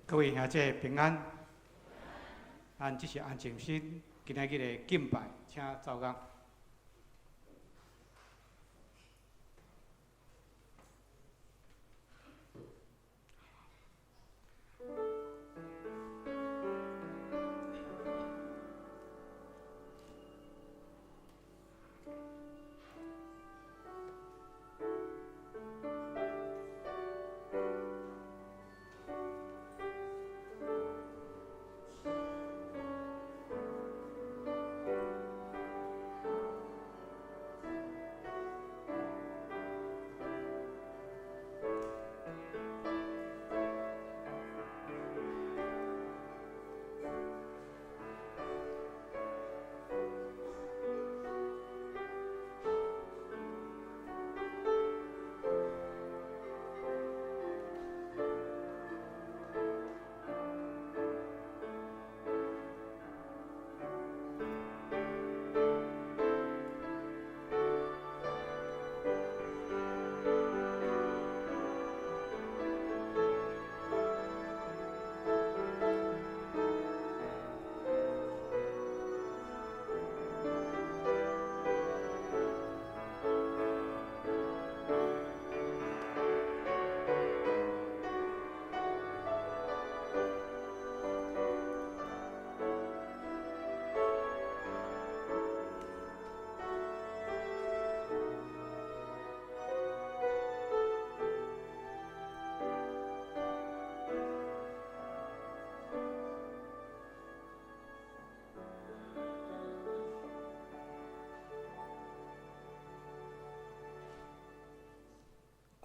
各位兄姐平安，咱這是安靜心，今仔日的敬拜，請奏樂。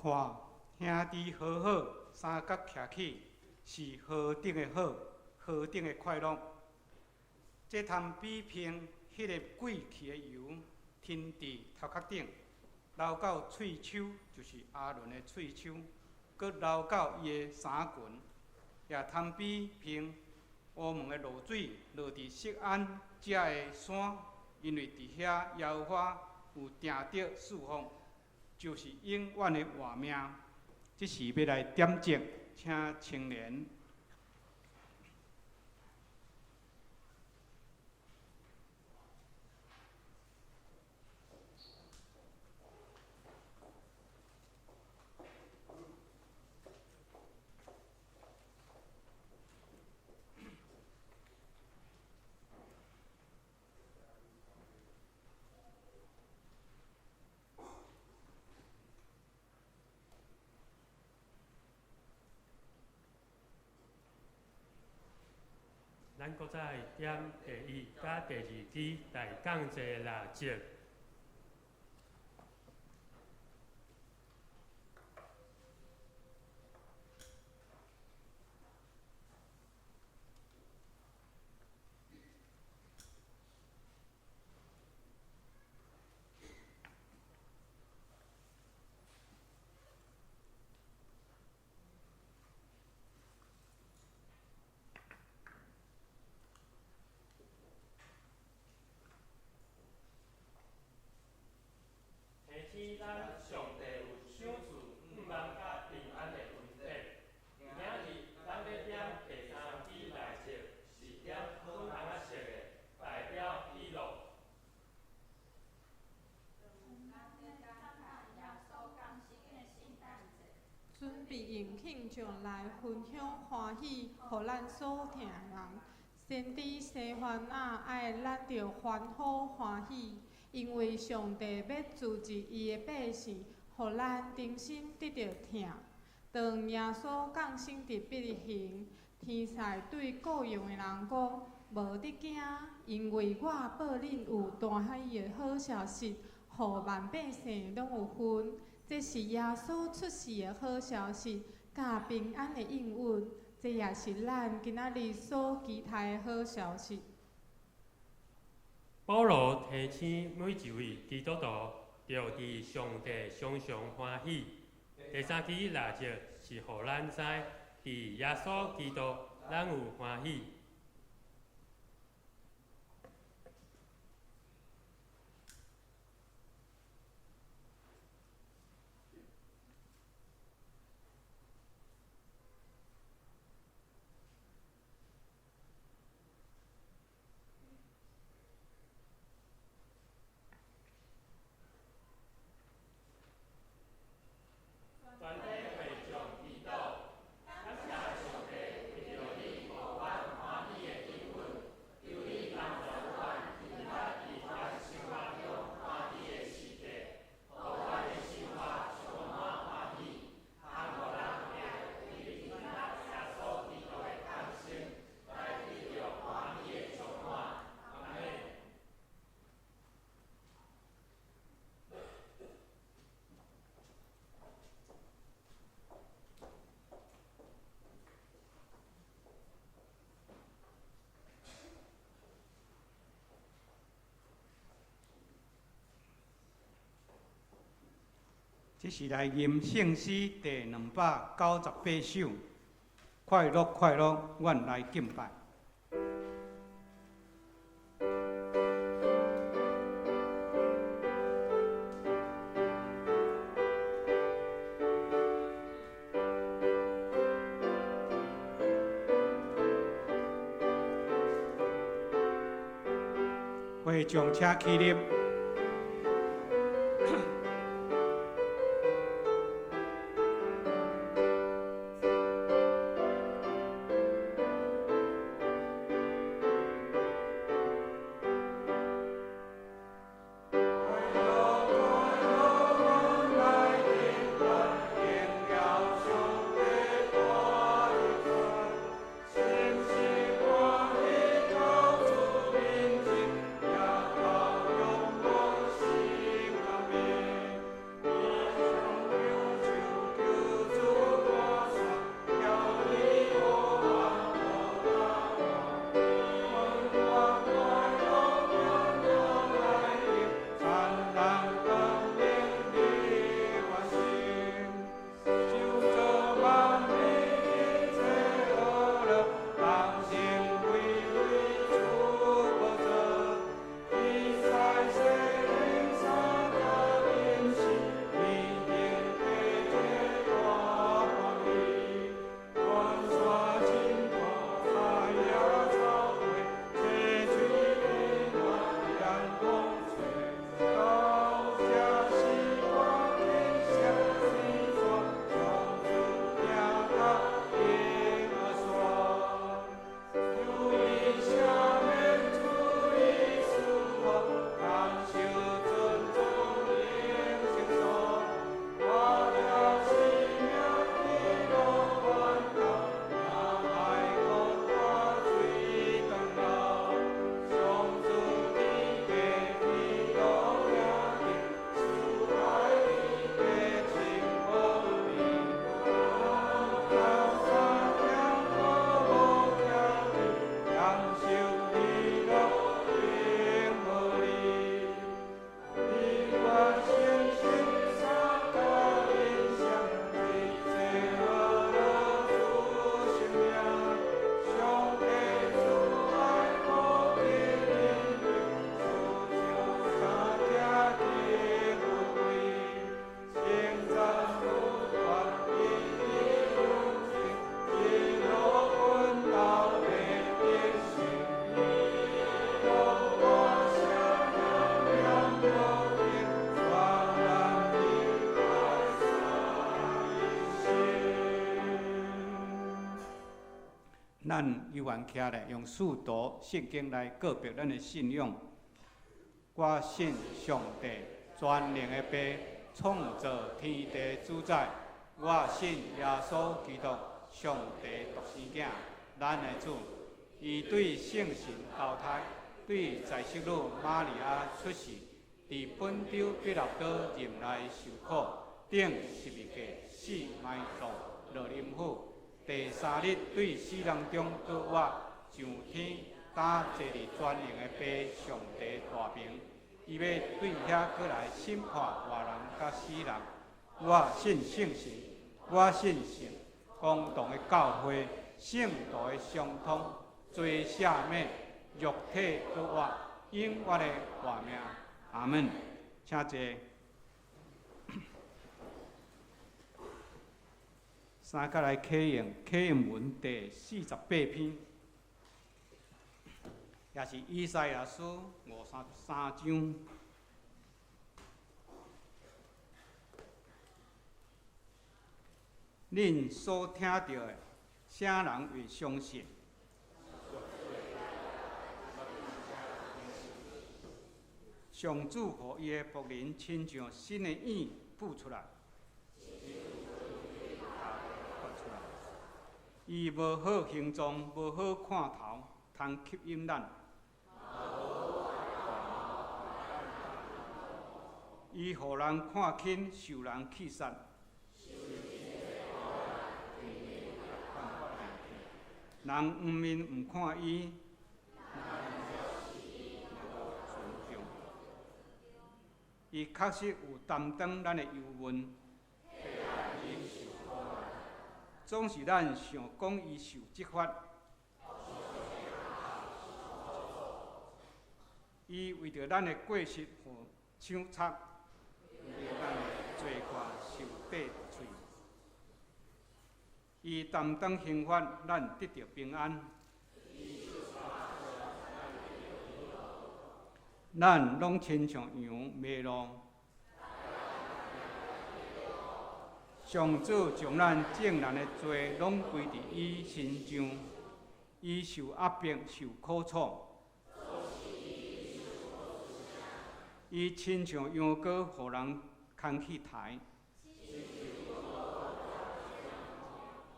看，兄弟和好，三角徛起，是何等的好，何等的快樂！這通比拼彼个貴氣的油，添佇頭殼頂，流到喙鬚，就是亞倫的喙鬚，閣流到伊的衫裙，也通比拼烏門的露水落佇錫安遮的山，因為佇遐耶和華有定得賜福，就是永遠的活命。這是欲來點燭，請青年。咱閣再點第一佮第二支大降祭蠟燭。上來分享歡喜，予咱所疼的人。先知西番雅愛咱著歡呼歡喜，因為上帝欲醫治伊的百姓，予咱重新得著疼。當耶穌降生佇伯利恆，天使對雇羊的人講：無得驚，因為我報恁有大喜的好消息，予萬百姓攏有份。這是耶穌出世的好消息，佮平安的應允。這也是咱今仔日所期待的好消息。保羅提醒每一位基督徒，著佇上帝常常歡喜。第三支蠟燭是予咱知，佇耶穌基督，咱有歡喜。這是來吟聖詩第298首，快樂快樂，阮來敬拜。會眾請起立。咱有緣徛來用使徒聖經來告白咱的信仰。我信上帝全能的父，創造天地主宰。我信耶穌基督，上帝獨生囝，咱的主。伊對聖神投胎，對在聖女瑪利亞出世，佇本丟彼拉多任內受苦，釘十字架，死埋葬，落陰府。第三日對死人中復活，上天，擔坐佇全能的父上帝大爿。伊欲對遐閣來審判活人佮死人。我信聖神，我信聖公同的教會，聖徒的相通，罪赦免，肉體復活，永遠的活命。阿門。請坐。三角來啟用啟用文第48篇，也是以賽亞書53章。恁所聽著的，啥人會相信？上主予伊的僕人親像新的影浮出來。伊無好形狀，無好看頭，通吸引咱。伊予人看輕，受人棄殺。人毋面毋看伊。伊確實有擔當咱的憂悶。總是咱想講伊受責罰，伊為著咱的過失予槍插，為著咱的罪過受釘槌。伊擔當刑罰，咱得著平安。咱攏親像羊迷路。上主將咱眾人的罪攏歸佇伊身上，伊受壓迫，受苦楚。伊親像羊羔，予人牽去刣。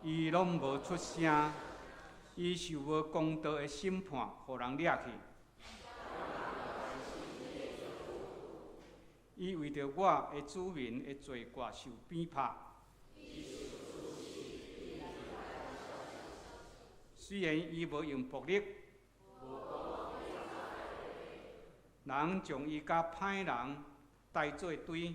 伊攏無出聲，伊受無公道的審判，予人掠去。伊為著我的子民的罪過受鞭拍。雖然伊無用暴力，人將伊佮歹人刣做堆，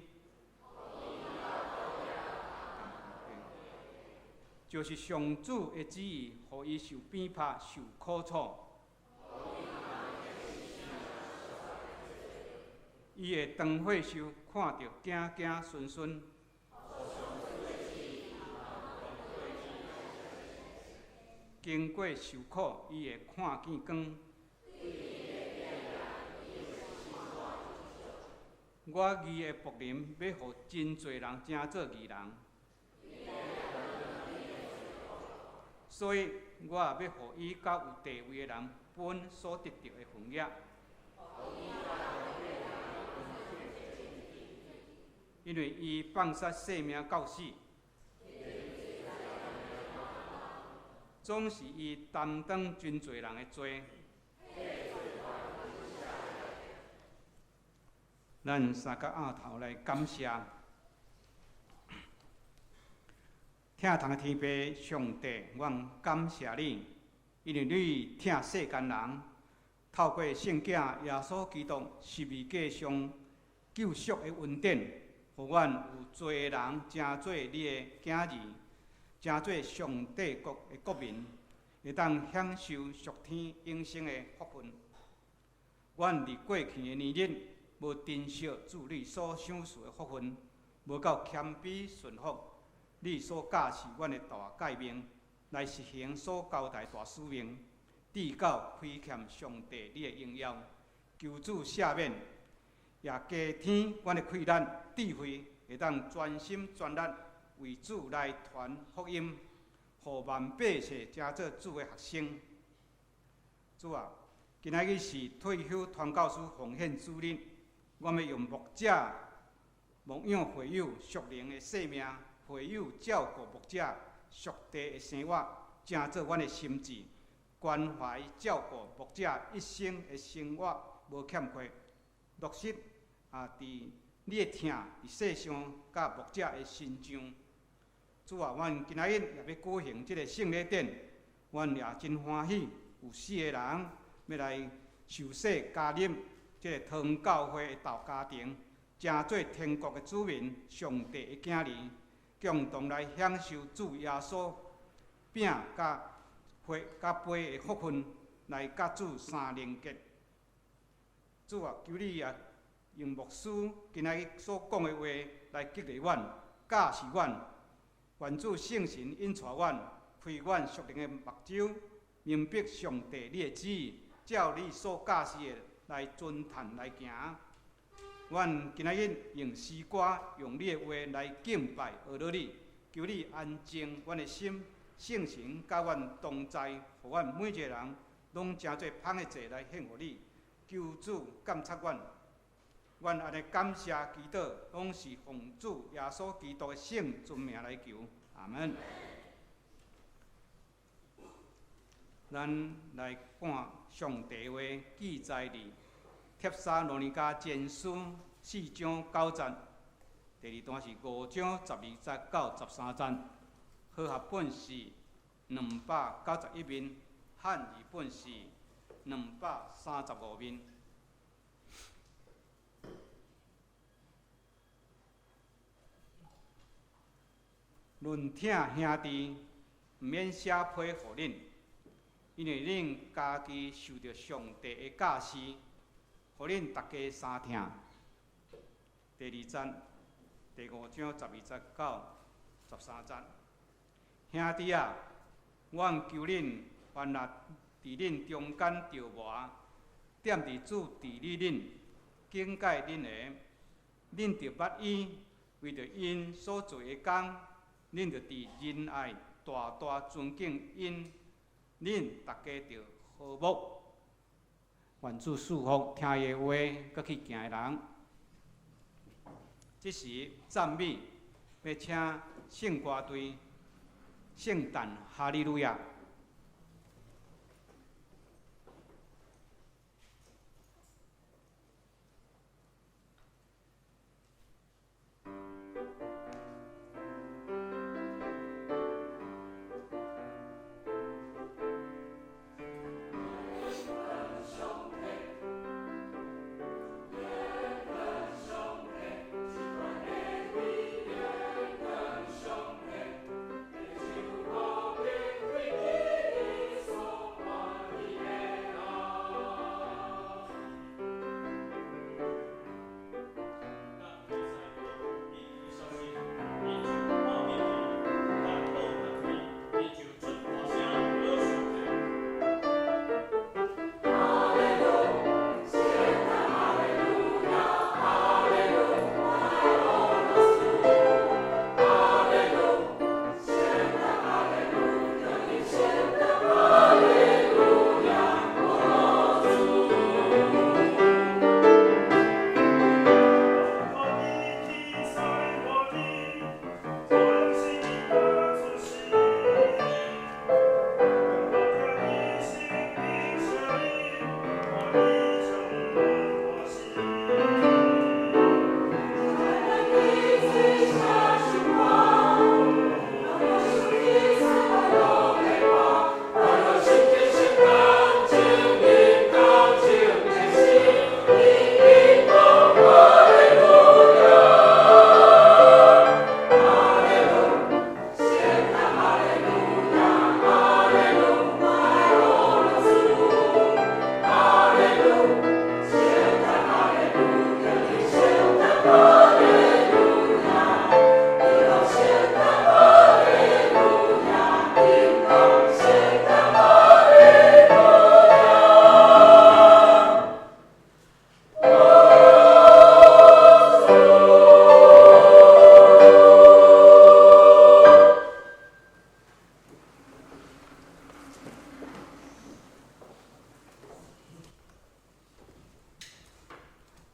就是上主的旨意，予伊受鞭拍、受苦楚。伊會當血受，看著驚驚惇惇。經過受苦，伊會看見光。我義的僕人欲予真濟人成做義人，所以我欲予伊佮有地位的人分所得著的份額。因為伊放殺性命到死，總是伊擔當真濟人的罪。咱三個額頭來感謝，疼痛的天父上帝，阮感謝你，因為你疼世間人，透過聖子耶穌基督十字架上救贖的恩典，予阮有罪的人成做你的囝兒，成做上帝國的國民，會當享受屬天永生的福分。阮佇過去的年日，無珍惜主你所賞賜的福分，無夠謙卑順服你所教示阮的大誡命，來實行所交代大使命，直到虧欠上帝你的榮耀，求主赦免，也加添阮的氣力、智慧，會當全心全力為主來傳福音，予予萬百姓成做主的學生。主啊，今仔日是退休傳教師奉獻主日，阮欲用牧者牧養會友屬靈的生命，會友照顧牧者屬地的生活，成做阮的心志，關懷照顧牧者一生的生活無欠缺，落實啊，佇你的疼佇世上佮牧者的身上。主啊，阮今仔日也欲舉行這个聖禮典，阮也真歡喜，有四个人欲來受洗加入這个唐教會的大家庭，成做天國的子民，上帝的囝兒，共同來享受主耶穌餅佮血佮杯的福分，來佮主三連結。主啊，求你也用牧師今仔日所講的話來激勵阮、教示阮，願主聖神引帶阮，開阮屬靈的目睭，明白上帝你的旨意，照你所教示的來遵行來行。阮今仔日用詩歌，用你的話來敬拜阿羅你，求你安靜阮的心，聖神佮阮同在，予阮每一个人攏成做芳的祭來獻予你。求主鑒察阮，阮按呢感謝祈禱，攏是奉主耶穌基督的聖尊名來求，阿門。咱來看上帝話記載佇帖撒羅尼迦前書四章九節，第二段是五章十二節到十三節，和合本是291面，漢字本是235面。論疼兄弟，毋免寫批予恁，因為恁家己受著上帝的教示，予恁逐家相疼。第二節，第五章十二節到十三節，兄弟啊，阮求恁凡若佇恁中間著魔，踮佇主治理恁、警戒恁的，恁著捌伊，為著𪜶所做的工，恁著佇仁愛大大尊敬𪜶，恁逐家著和睦。願主賜福聽伊的話，閣去行的人。這時讚美，欲請聖歌隊聖誕哈利路亞。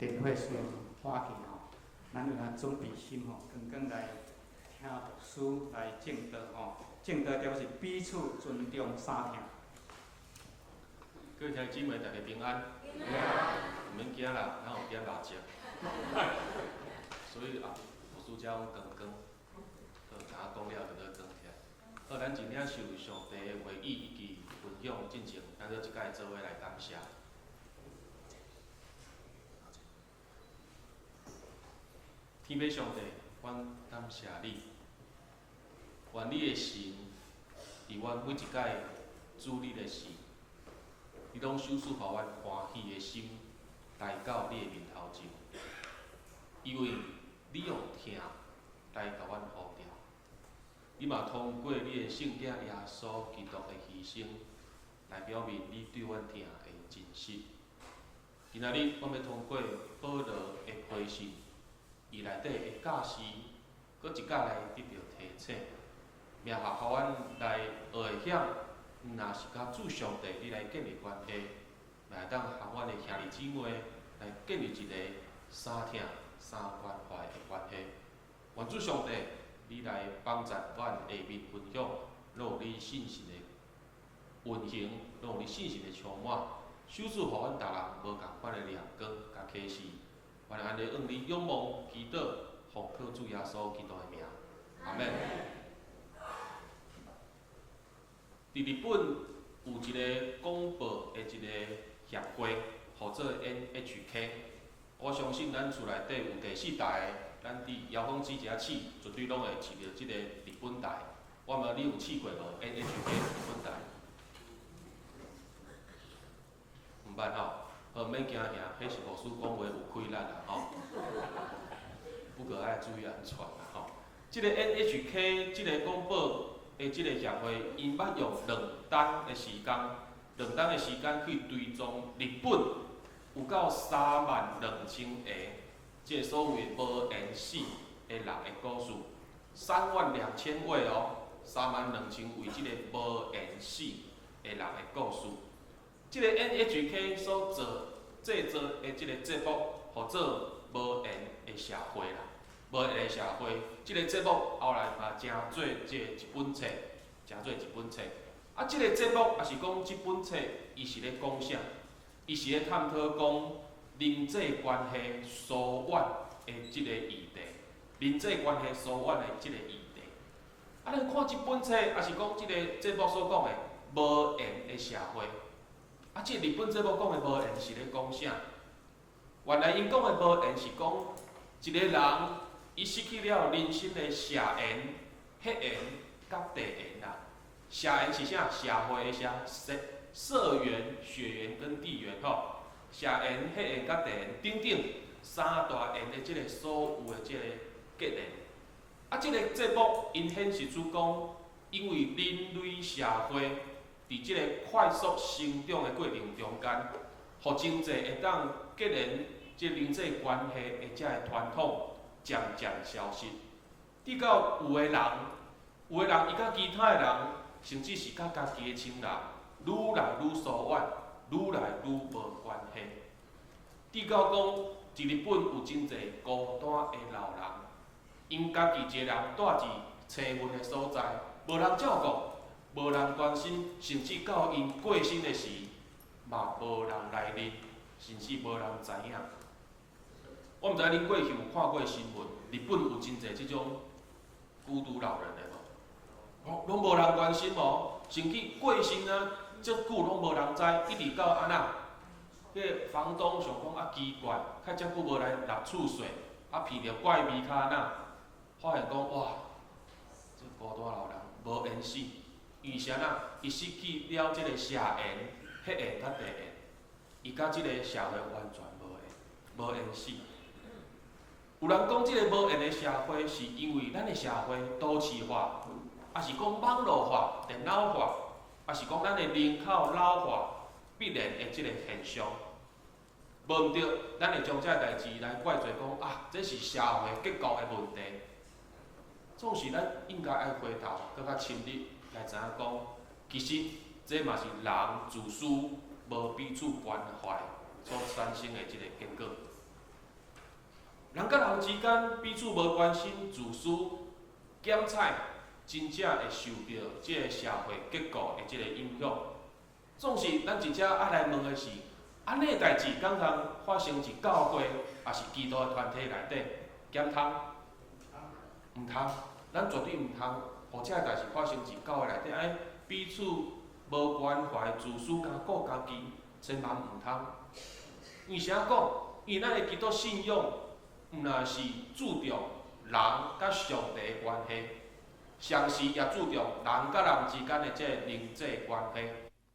電火時火去吼，咱有通準備心吼，剛剛來聽牧師來證道吼，證道就是彼此尊重相疼。各位兄弟姊妹，大家平安。毋免驚啦，咱有點蠟燭。所以啊，牧師才講剛剛，好，剛講了就閣轉起來。好，咱真正受上帝的話語以及分享進前，咱做一擺做伙來感謝。天父上帝，阮感謝你，願你的神佇阮每一擺主日的時，你攏賞賜予阮歡喜的心，來到你的面頭前，因為你用疼來共阮呼召，你嘛通過你的聖子耶穌基督的犧牲，來表明你對阮疼的真實。今仔日，阮欲通過保羅的批信，伊內底的教示，閣一擺來得著提醒，命予阮來學會曉，毋若是佮主上帝你來建立關係，嘛會當和阮的兄弟姊妹來建立一個相疼、相關懷的關係。願主上帝，你來幫助阮下面分享，攏有你信實的運行，攏有你信實的充滿，賞賜予阮逐人無仝款的亮光佮啟示。願按呢向你仰望祈禱，奉靠主耶穌基督的名，阿們。佇日本有一个廣播的一个協會，號做 NHK。我相信咱厝內底有第四台的，咱佇遙控器遮試，絕對攏會試著這个日本台。我毋知你有試過無？NHK 日本台。毋捌吼，好，免驚嚇，彼是牧師講話有氣力啦吼。不過愛注意安全啦吼。這个 NHK 這个廣播的這个協會，𪜶捌用兩冬的時間，兩冬的時間去追蹤日本有夠3萬2千個，這个所謂無緣死的人的故事，3萬2千位哦，3萬2千位這个無緣死的人的故事。這个 NHK 所做製作的這个節目，號做無緣的社會啦，無緣的社會。這个節目後來嘛成做這一本冊，成做一本冊。啊，這个節目也是講這本冊，伊是咧講啥？伊是咧探討講人際關係疏遠的這个議題，人際關係疏遠的這个議題。啊，咱看這本冊，也是講這个節目所講的無緣的社會。啊，這个日本節目講的無緣是咧講啥？原來𪜶講的無緣是講一個人，伊失去了人生的社緣、血緣佮地緣啦。社緣是啥？社會的社，社社緣、血緣跟地緣吼。社緣、血緣佮地緣等等三大緣的這个所有的這個結連。啊，這个節目𪜶顯示出講，因為人類社會佇這個快速成長的過程中間，予真濟會當結連這人際關係的這个傳統漸漸消失，直到有的人，有的人伊佮其他的人，甚至是佮家己的親人，愈來愈疏遠，愈來愈無關係。直到講，佇日本有真濟孤單的老人，𪜶家己一個人蹛佇清貧的所在，無人照顧。無人關心，甚至到𪜶過身的時，嘛無人來認，甚至無人知影。我毋知恁過去有看過新聞，日本有真濟這種孤獨老人的無？攏無人關心無？甚至過身啊，足久攏無人知，一直到按怎？彼个房東想講啊奇怪，較遮久無來納厝稅，啊聞著怪味較按怎？發現講哇，這孤單老人無緣死。伊是按怎？伊失去了這个社緣、血緣佮地緣，伊佮這个社會完全無緣，無緣死。有人講這个無緣的社會，是因為咱的社會都市化，抑是講網路化、電腦化，抑是講咱的人口老化必然的這个現象。無毋對，咱會將這个代誌來怪罪講啊，這是社會結構的問題。總是咱應該愛回頭，閣較深入來知影講，其實這嘛是人自私、無彼此關懷所產生的這个結果。人佮人之間彼此無關心、自私、檢採，真正會受著這個社會結構的這個影響。總是咱一直愛來問的是，按呢代誌敢通發生佇教會，抑是基督的團體內底，敢通？毋通，咱絕對毋通，予這个代誌發生佇教會內底，按呢彼此無關懷、自私，焦顧家己，千萬毋通。為啥講？因為咱的基督信仰，毋但是注重人佮上帝的關係，同時也注重人佮人之間的這个人際關係。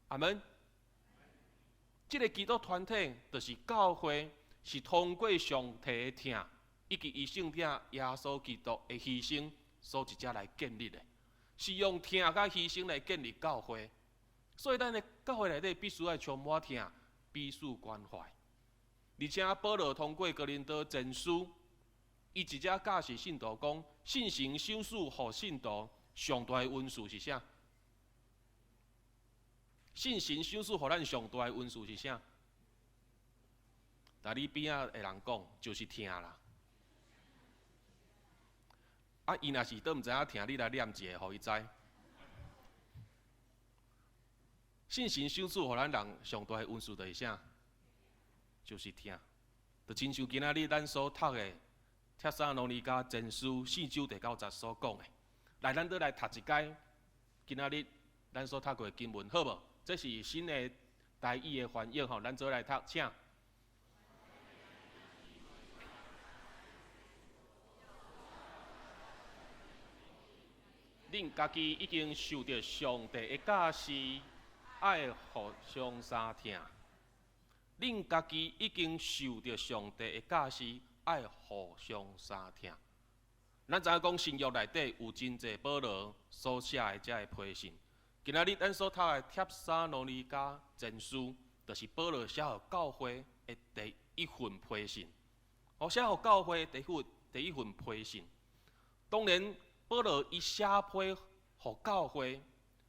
阿門。這个基督團體就是教會，是通過上帝的疼，以及伊聖子耶穌基督的犧牲，所一直來建立的，是用疼佮犧牲來建立教會。所以，咱的教會內底必須愛充滿疼，彼此關懷。而且保羅通過哥林多前書，伊直接教示信徒講：聖神賞賜予信徒上大的恩賜是啥？聖神賞賜予咱上大的恩賜是啥？但你邊仔的人講，就是疼啦。啊，伊若是都毋知影疼，你來念一个，予伊知。聖神賞賜予咱人上大的恩賜就是啥？就是疼。就親像今仔日咱所讀的《帖撒羅尼迦前書》四章第九節所講的，來，咱倒來讀一擺今仔日咱所讀過的經文，好無？這是新的台語的翻譯吼，咱做來讀，請。恁家己已經受著上帝的教示，愛互相相疼。恁家己已經受著上帝的教示，愛互相相疼。咱知影講新約內底有真濟保羅所寫的這个批信。今仔日咱所讀的帖撒羅尼迦前書，就是保羅寫予教會的第一份批信。哦，寫予教會第一份第一份批信。當然，保羅伊寫批予教會，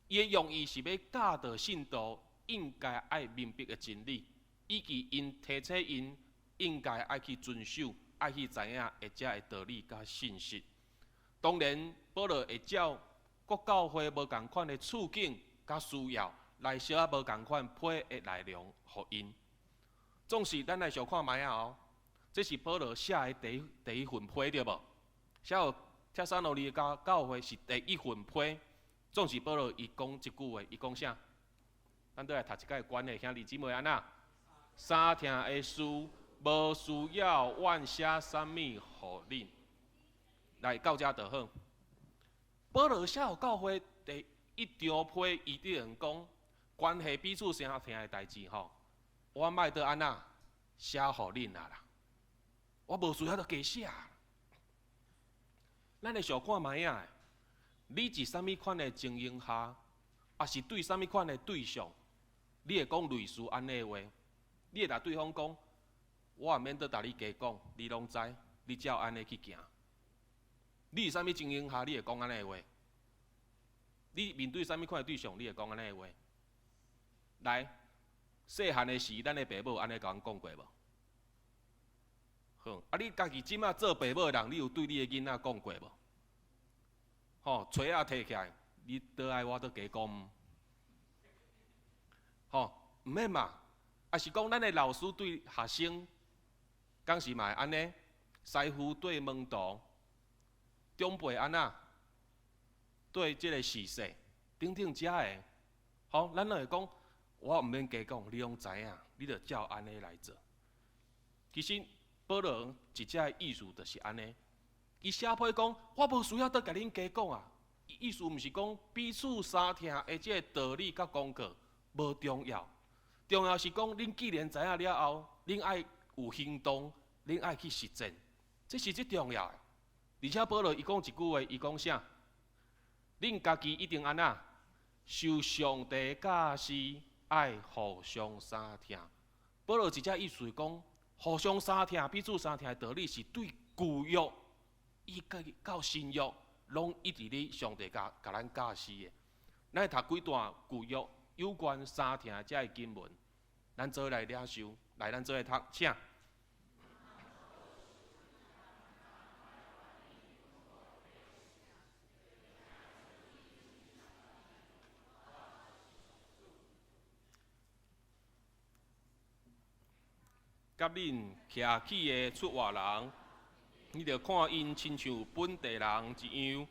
伊的用意是欲教導信徒應該愛明白的真理，以及𪜶提醒𪜶應該愛去遵守、愛去知影的這个道理佮信息。當然，保羅會照各教會無仝款的處境佮需要，來寫無仝款批的內容予𪜶。總是咱來相看覓仔哦，這是保羅寫的第一第一份批對無？寫予帖撒羅尼迦教會是第一份批。總是保羅伊講這句話，伊講啥？咱倒來讀一擺關的兄弟姊妹按怎？相疼的事，無需要阮寫啥物予恁。來到遮就好。保羅寫予教會第一張批，伊佇咧講關係彼此相疼的代誌吼，我莫閣按怎寫予恁啊啦，我無需要閣加寫。咱來想看覓仔，你佇啥物款的情形下，抑是對啥物款的對象，你會講類似按呢話？你會共對方講，我毋免閣共你加講，你攏知，你照按呢去行。你佇啥物情形下，你會講按呢話？你面對啥物款的對象，你會講按呢話？來，細漢的時，咱的爸母按呢共阮講過無？好，啊，你家己這馬做爸母的人，你有對你的囡仔講過無？吼，錘仔提起來，你倒愛我閣加講？吼，毋免嘛。抑是講咱的老師對學生，敢是嘛會按呢？師傅對門徒。長輩按怎對這个時勢等等遮个，吼，咱攏會講，我毋免加講，你攏知影，你著照按呢來做。其實保羅一只的意思就是按呢，伊寫批講，我無需要閣共恁加講啊。意思毋是講彼此相疼的這个道理佮功課無重要，重要是講恁既然知影了後，恁愛有行動，恁愛去實踐，這是最重要的。而且保羅伊講一句話，伊講啥？恁家己一定按怎受上帝教示，愛互相相疼。保羅一只意思是講，互相相疼、彼此相疼的道理是對舊約以及到新約，攏一直咧上帝共共咱教示的。咱讀幾段舊約有關相疼這个經文，咱做來領受，來，咱做來讀，請。佮恁徛起的出外人，你著看𪜶親像本地人一樣，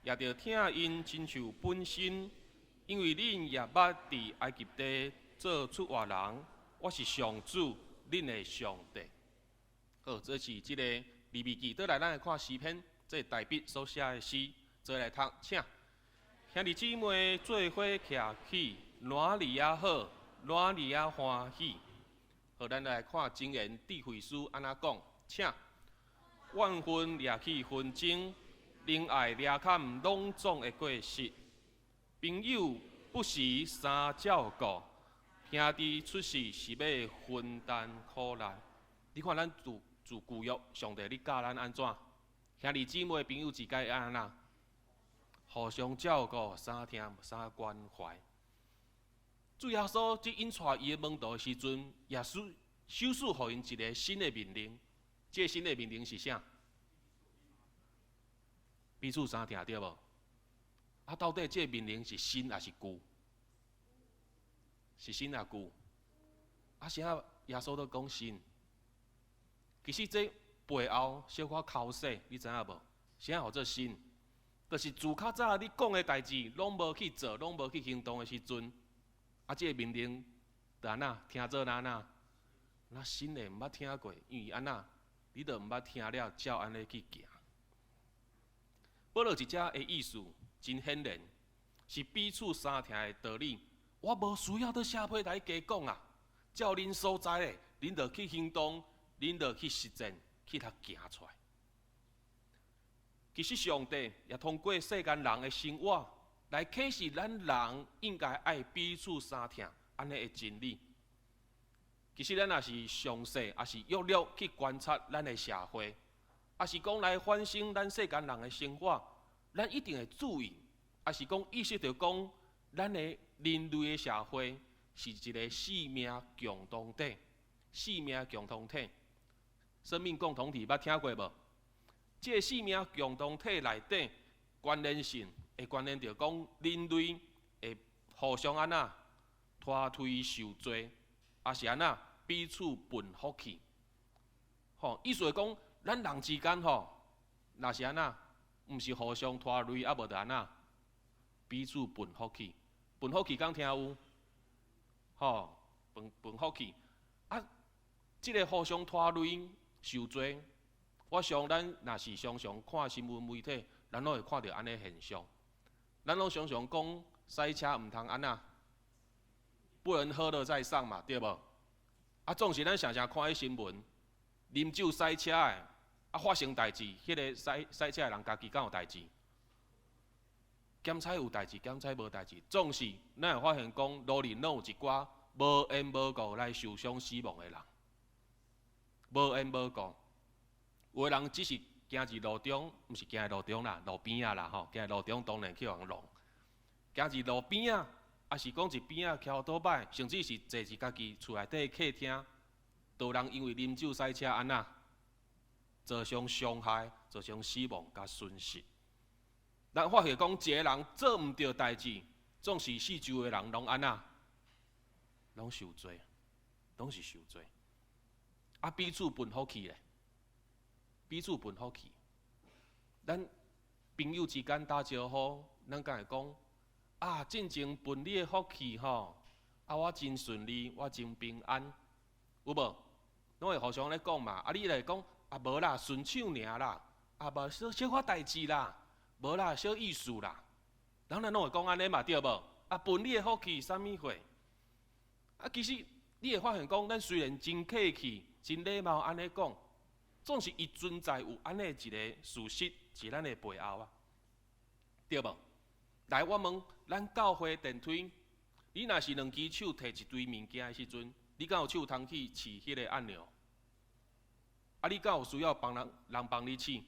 也著疼𪜶親像本身，因為恁也捌佇埃及地做出外人。我是上主，恁的上帝。好，這是這個利未記。倒來，咱來看詩篇，這是大衛所寫的詩，做來讀，請。兄弟姊妹做伙徛起，哪爾仔好，哪爾仔歡喜。好，咱來看箴言智慧書按怎講，請。怨恨掠去紛爭，仁愛掠砍攏總的過失。朋友不時相照顧，兄弟出世是欲分擔苦難。你看咱自自舊約，上帝咧教咱按怎？兄弟姊妹朋友之間按怎？互相照顧，相疼相關懷。主耶穌這引帶伊的門徒的時陣，耶穌首次予𪜶一个新的命令。這个新的命令是啥？彼此相疼對無？啊，到底這个命令是新抑是舊？是新抑舊？啊，啥耶穌都講新。其實這背後小可剾洗，你知影無？啥號做新？就是自較早你講的代誌，攏無去做，攏無去行動的時陣，啊，這個命令就按怎聽做按怎？那新的毋捌聽過，因為按怎？你都毋捌聽了，照按呢去行。保羅佇遮的意思真顯然，是彼此相疼的道理。我無需要閣寫批來加講啊，照恁所知的，恁就去行動，恁就去實踐，去予行出來。其實上帝也通過世間人的生活來啟示咱人應該愛彼此相疼按呢的真理。其實咱若是詳細，抑是約略去觀察咱的社會，抑是講來反省咱世間人的生活，咱一定會注意，抑是講意識著講，咱的人類的社會是一个生命共同體，生命共同體，生命共同體捌聽過無？這个生命共同體內底關聯性，會關聯著講人類會互相按怎拖推受罪，抑是按怎彼此分福氣。吼，意思是講，咱人之間吼，若是按怎，毋是互相拖累，啊無就按怎彼此分福氣。分福氣敢聽有？吼，分分福氣。啊，這个互相拖累受罪。我想咱若是常常看新聞媒體，咱攏會看著按呢現象。咱攏常常講駛車毋通按怎，不能喝了再上嘛，對無？啊，總是咱常常看彼新聞，啉酒駛車的，啊發生代誌，彼个駛駛車的人家己敢有代誌？檢採有代誌，檢採無代誌，總是咱會發現講路面攏有一寡無緣無故來受傷死亡的人，無緣無故。有的人只是行佇路中，毋是行佇路中啦，路邊仔啦吼，行佇路中當然去予人弄。行佇路邊仔，抑是講佇邊仔騎歐多擺，甚至是坐佇家己厝內底客廳，都有人因為啉酒駛車按怎，造成傷害、造成死亡佮損失。咱發現講一個人做毋著代誌，總是四周的人攏按怎，攏受罪，攏是受罪。啊，彼此分福氣咧。彼此分福氣，咱朋友之間打招呼，咱敢會講啊？進前分你的福氣吼，啊，我真順利，我真平安，有無？攏會互相咧講嘛。啊，你來講啊，無啦，順手爾啦，啊，無小小可代誌啦，無啦，小意思啦。人咱攏會講按呢嘛，對無？啊，分你的福氣啥物貨？啊，其實你會發現講，咱雖然真客氣、真禮貌按呢講。總是伊存在有按呢一个事實，佇咱的背後啊，對無？來，我問，咱教會電梯，你若是兩支手提一堆物件的時陣，你敢有手通去試彼个按鈕？啊，你敢有需要幫人人幫你試？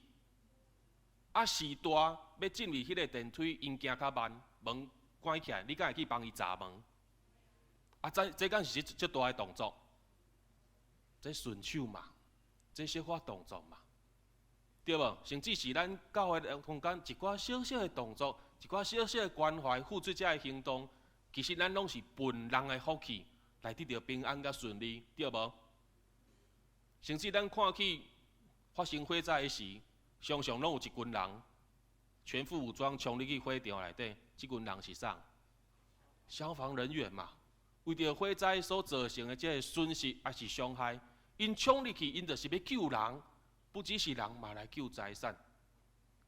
啊，序大欲進入彼个電梯，𪜶行較慢，門關起來，你敢會去幫伊閘門？啊，這這敢是足大的動作？這順手嘛。這小可動作嘛，對無？甚至是咱教會中間一寡小小的動作，一寡小小的關懷、付出這个行動，其實咱攏是分人的福氣，來得著平安佮順利，對無？甚至咱看去發生火災的時，常常攏有一群人全副武裝衝入去火場內底，這群人是啥？消防人員嘛。為著火災所造成的這个損失抑是傷害，𪜶衝入去，𪜶就是欲救人，不只是人，嘛來救財產。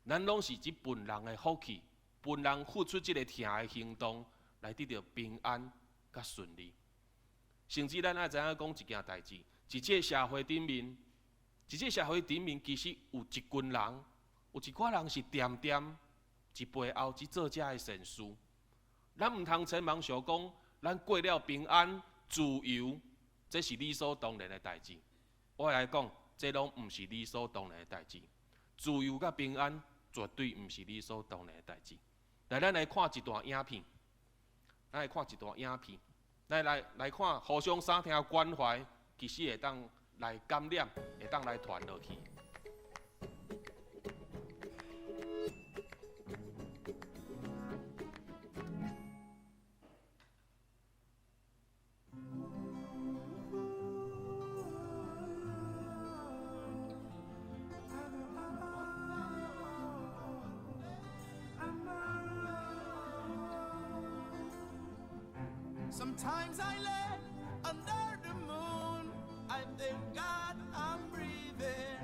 咱攏是這分人的福氣，分人付出這个疼的行動，來得著平安佮順利。甚至咱愛知影講一件代誌，佇這个社會頂面，佇這个社會頂面，其實有一群人，有一寡人是恬恬佇背後佇做這个善事。咱毋通千萬想講，咱過了平安、自由，這是理所當然的代誌。我來講，這攏毋是理所當然的代誌。自由佮平安，絕對毋是理所當然的代誌。來，咱來看一段影片，咱來看一段影片，來來來看，互相相疼關懷，其實會當來感染，會當來傳落去。 Sometimes I lay under the moon. I thank God I'm breathing.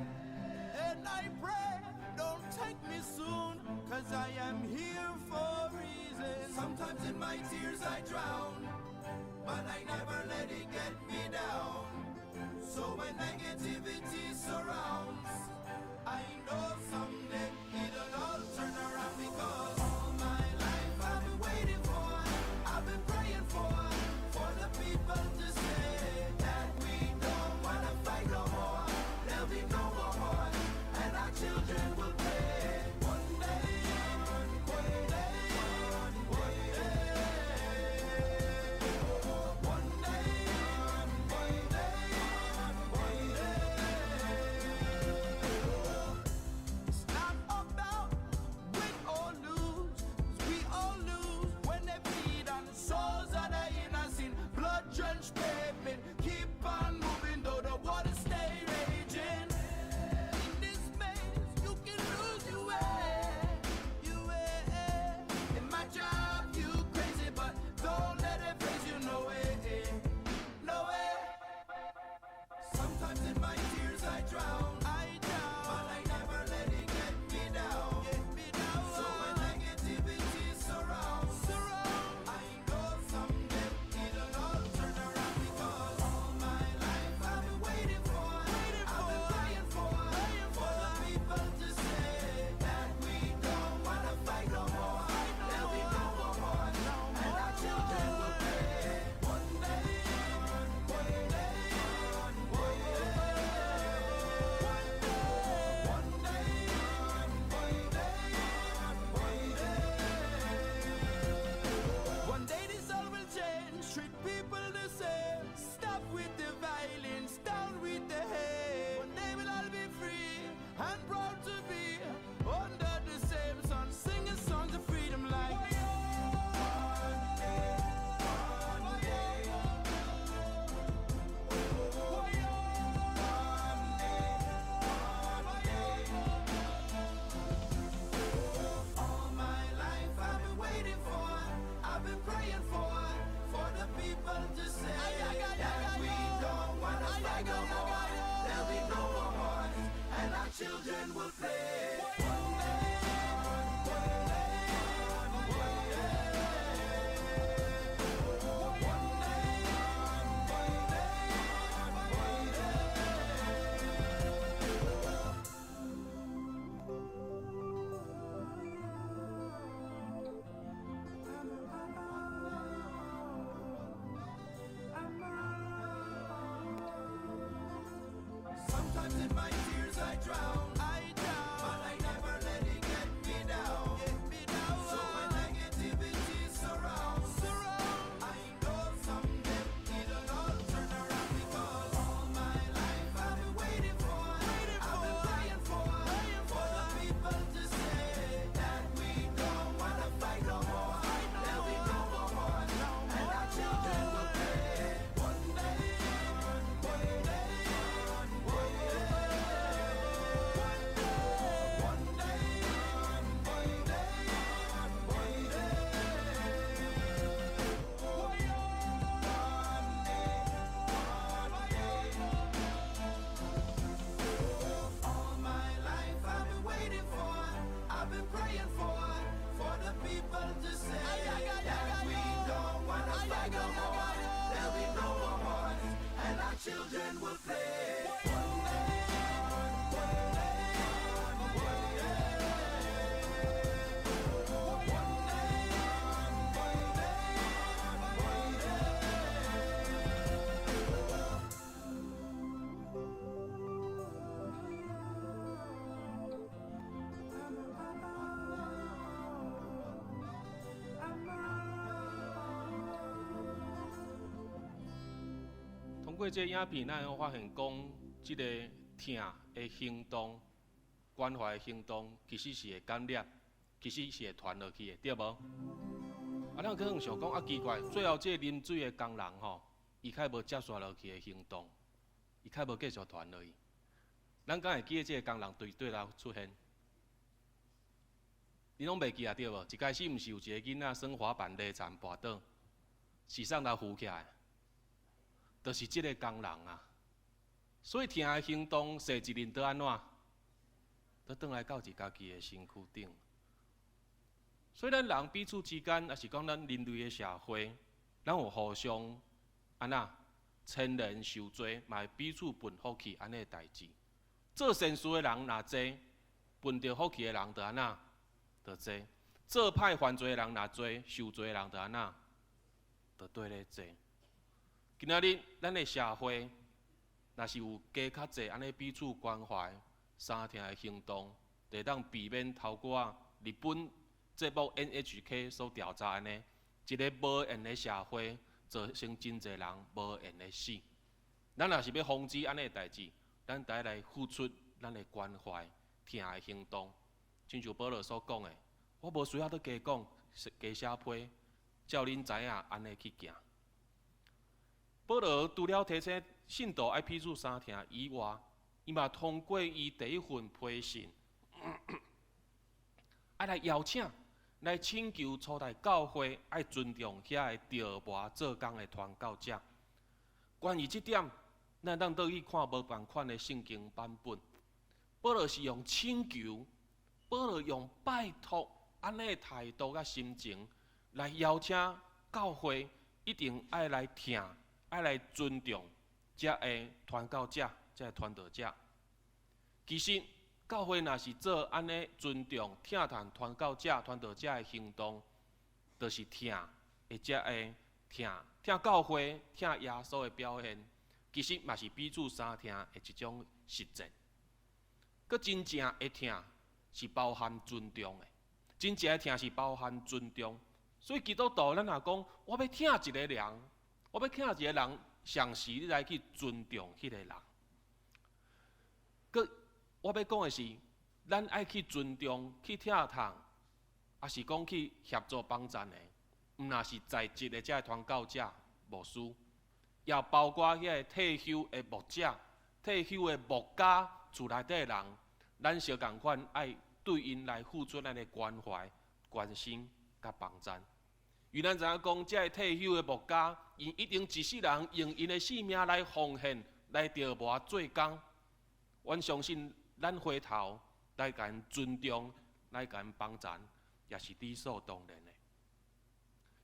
And I pray, don't take me soon, 'cause I am here for a reason. Sometimes in my tears I drown, but I never let it get me down. So when negativity surrounds, I know someday it'll all turn around, because all my life I've been waiting for, I've been praying for the people to say that we don't wanna fight no more. There'll be no more war, and our children will play. One day, one day, one day, one day, one day, one day. It's not about win or lose, 'cause we all lose when they bleed on the souls of the innocent. Blood-drenched pavement, keep on moving though the water stay raging. In this maze, you can lose your way, your way. It might drive you crazy, but don't let it faze you. No way, no way. Sometimes in my tears I drown, I drown, but I never let it get me down, get me down. So when negativity surrounds, surround, I know someday it'll all turn around, because all my life I've been waiting for, I've been praying for the people to say that we don't wanna fight no more. There'll be no more war, and our children will play. One day, one day, one day, one day, one day, one day. One day this all will change. Treat people the same. Stop with the violence, down with the hate. One day we'll all be free and proud to be under the same sun, singing songs of freedom like. One day, one day, one day, one day. All my life I've been waiting for, I've been praying for the people to say that we don't wanna fight no more. There'll be no more wars, and our children will play. One day, one day, one day, one day, one day, one day. Sometimes in my tears I drown, I drown, will play. One day, one day, one day. One day, one day, one day. 通过这个影片，咱会发现讲，这个疼的行动、关怀的行动，其实是会感染，其实是会传落去的，对无？啊，咱可能想讲啊，奇怪，最后这个啉水的工人吼，伊较无接续落去的行动，伊较无继续传落去。咱敢会记得这个工人对佗落出现？你拢袂记啊，对无？一开始毋是有一个囡仔耍滑板犁田跋倒，是啥来扶起来？就是这个工人啊。所以疼的行动，踅一轮倒按怎？倒转来到伊家己的身躯顶。所以咱人彼此之间，抑是讲咱人类的社会，咱有互相按怎牵连受罪，嘛会彼此分福气按呢的代志。做善事的人若济，分著福气的人就按怎？就济。做歹犯罪的人若济，受罪的人就按怎？就缀咧济。今仔日咱的社会，若是有加较济按呢彼此关怀、相疼的行动，就会当避免头拄仔日本节目 NHK 所调查按呢，一个无缘的社会，造成真济人无缘的死。咱若是欲防止按呢的代志，咱得来付出咱的关怀、疼的行动。亲像保罗所讲的，我无需要阁加讲、加写批，照恁知影按呢去行。保罗除了提醒信徒爱彼此相疼以外，伊嘛通过伊第一份批信，爱来邀请、来请求初代教会爱尊重遐个著磨做工的传教者。关于这点，咱当倒去看无仝款的圣经版本。保罗是用请求，保罗用拜托按呢的态度佮心情来邀请教会一定爱来疼、爱来尊重遮个传教者、遮个传道者。其实，教会若是做按呢尊重、疼惜传教者、传道者的行动，就是疼的遮个疼疼教会、疼耶稣的表现，其实嘛是彼此相疼的一种实践。阁真正的疼是包含尊重的，真正的疼是包含尊重。所以基督徒，咱若讲我欲疼一个人，我欲疼一个人，上是你来去尊重彼个人。阁我欲讲的是，咱爱去尊重、去疼惜，抑是讲去协助帮赞的，毋若是在职的遮个传教者、牧师，也包括遐个退休的牧者、退休的牧家厝内底的人，咱相仝款爱对𪜶来付出咱的关怀、关心佮帮赞。因为咱知影讲，遮个退休的牧家，𪜶一定一世人用𪜶的性命来奉献、来著磨做工。阮相信，咱回头来共𪜶尊重、来共𪜶帮赞，也是理所当然的。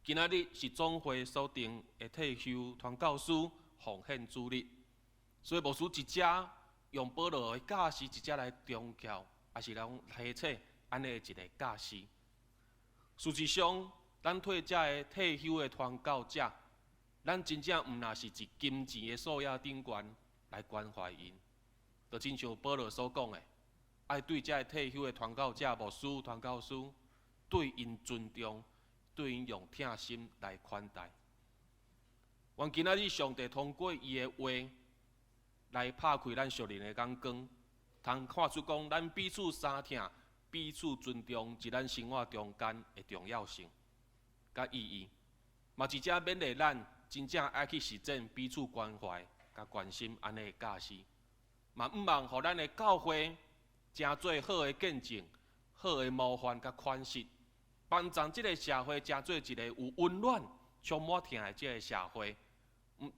今仔日是总会所定的退休传教师奉献主日，所以牧师伫遮用保罗的教示伫遮来强调，抑是来提醒按呢一个教示。事实上，咱对遮个退休的传教者，咱真正毋若是伫金钱的数额顶悬来关怀𪜶，就亲像保罗所讲的，爱对遮个退休的传教者、牧师、传教师，对𪜶尊重，对𪜶用疼心来款待。愿今仔日上帝通过伊的话来拍开咱属灵的眼光，通看出讲咱彼此相疼、彼此尊重，伫咱生活中间的重要性佮意义。嘛，伫遮勉励咱真正爱去实践彼此关怀佮关心按呢的教示。嘛，毋望予咱的教会成做好的见证、好的模范佮款式，帮助这个社会成做一个有温暖、充满疼的这个社会。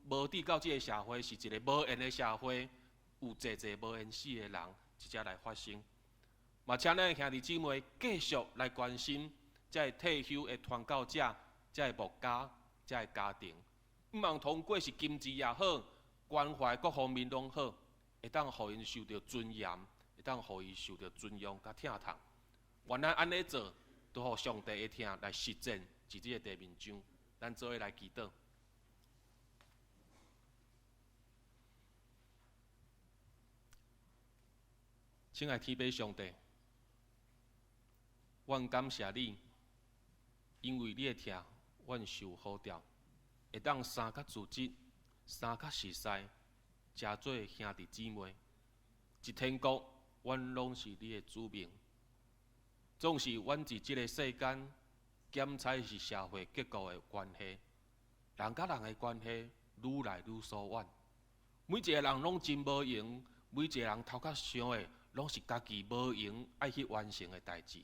无致到这个社会是一个无缘的社会，有济济无缘死的人伫遮来发生。嘛，请咱的兄弟姊妹继续来关心这个退休的传教者、这个牧家、这个家庭。毋望通过是金钱也好，关怀各方面拢好，会当予𪜶受著尊严，会当予伊受著尊荣佮疼痛。愿咱按呢做，都予上帝的疼来实践伫这个地面上。咱做伙来祈祷。亲爱天父上帝，阮感谢你，因为你的疼，阮受呼召，会当三角组织、三角熟似，成做兄弟姊妹。伫天国，阮拢是你的子民。总是阮伫这个世间，检采是社会结构的关系，人佮人的关系愈来愈疏远。每一个人拢真无闲，每一个人头壳想的拢是家己无闲爱去完成的代志。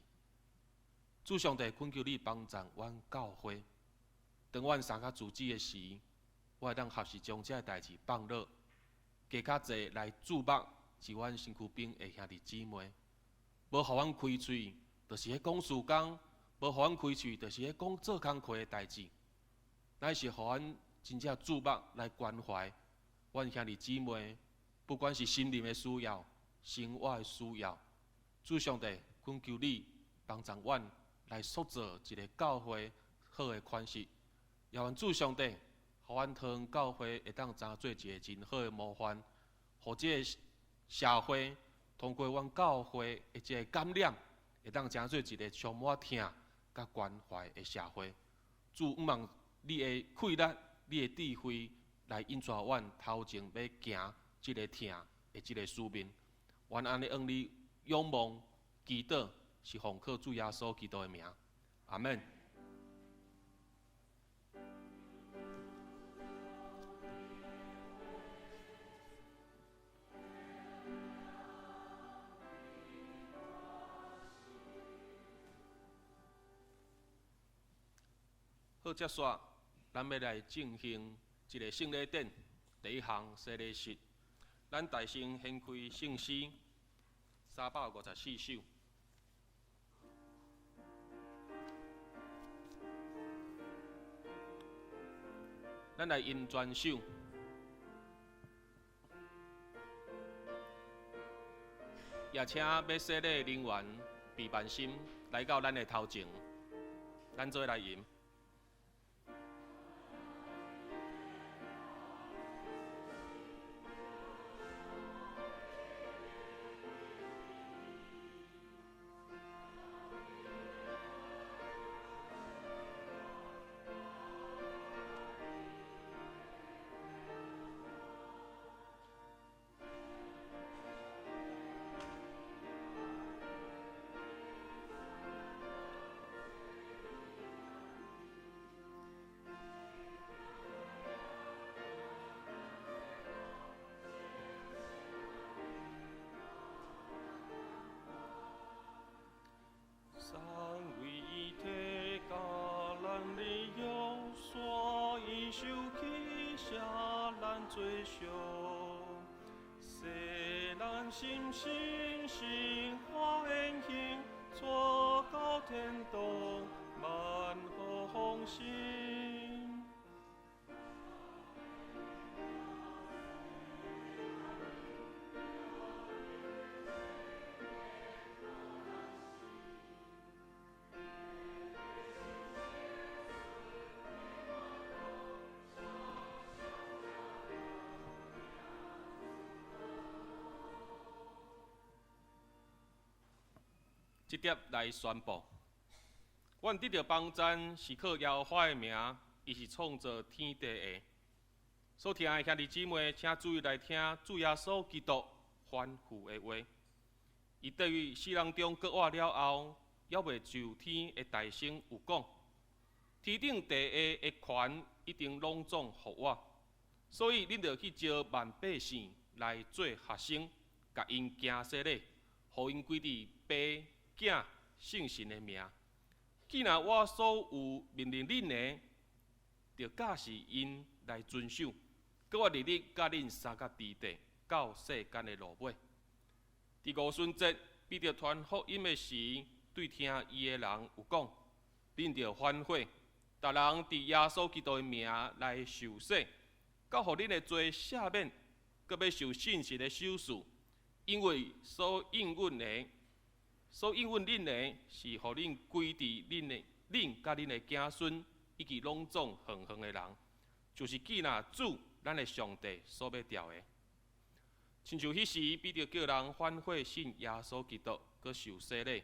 主上帝恳求你帮助阮教会，当阮三较组织的时，我会当合时将这个代志放落，加较济来注目伫阮身躯边的兄弟姊妹，无予阮开喙，就是彼讲事工；无予阮开喙，就是彼讲做工课的代志。乃是予阮真正注目来关怀阮兄弟姊妹，不管是心灵的需要、生活的需要，主上帝恳求你帮助阮来塑造一个教会好的款式。也愿主上帝，予阮桃园教会会当成做一个真好的模范，予这个社会通过阮教会的这个感染，会当成做一个充满疼佮关怀的社会。主，毋望你的气力、你的智慧来引带阮头前欲行这个疼的这个使命。愿按呢向你仰望、祈祷，是奉靠主耶稣基督的名。阿们。好，接续，咱欲来进行一个圣礼典，第一项洗礼式。咱大声掀开圣诗354首。咱来吟全首。也请欲洗礼的人员备万心来到咱的头前，咱做伙来吟。三位一体，佮咱的约，煞伊受气，舍咱罪赎，洗咱心神，圣化言行，带到天堂，万福丰盛。这碟来宣布，阮得著帮赞是靠耶和华的名，伊是创造天地的。所听的兄弟姊妹，请注意来听主耶稣基督吩咐的话。伊对于死人中复活了后，犹未上天的大声有讲：天顶地下的权一定拢总予我，所以恁著去招万百姓来做学生，共𪜶行洗礼，予𪜶归伫父、囝、圣神的名。既然我所有命令恁的，著教示𪜶来遵守。阁我日日佮恁相佮伫地，到世间的落尾。伫五旬节，彼得传福音的时，对听伊的人有讲：恁著反悔，逐人伫耶稣基督的名来受洗，到予恁的罪赦免，閣欲受信實的賞賜，因為所應允的，所應允恁的，是予恁歸佇恁的恁佮恁的子孫，以及攏總遠遠的人，就是記納主咱的上帝所欲召的。親像彼時彼得叫人反悔信耶穌基督，閣受洗禮。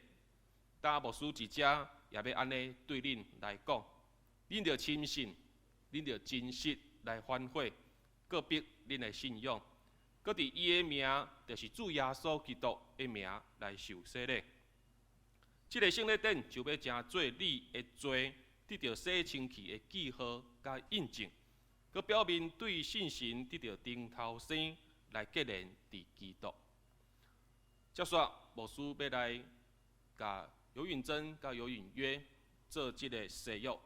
今牧師佇遮也欲按呢對恁來講，恁著深信，恁著真實來反悔，告別恁的信仰，閣佇伊的名，就是主耶穌基督的名來受洗禮。這个聖禮典就欲成做你的罪得著洗清氣的記號佮印證，閣表明對信神得著重頭生來結連佇基督。接續牧師欲來共游允貞佮游允約做這个誓約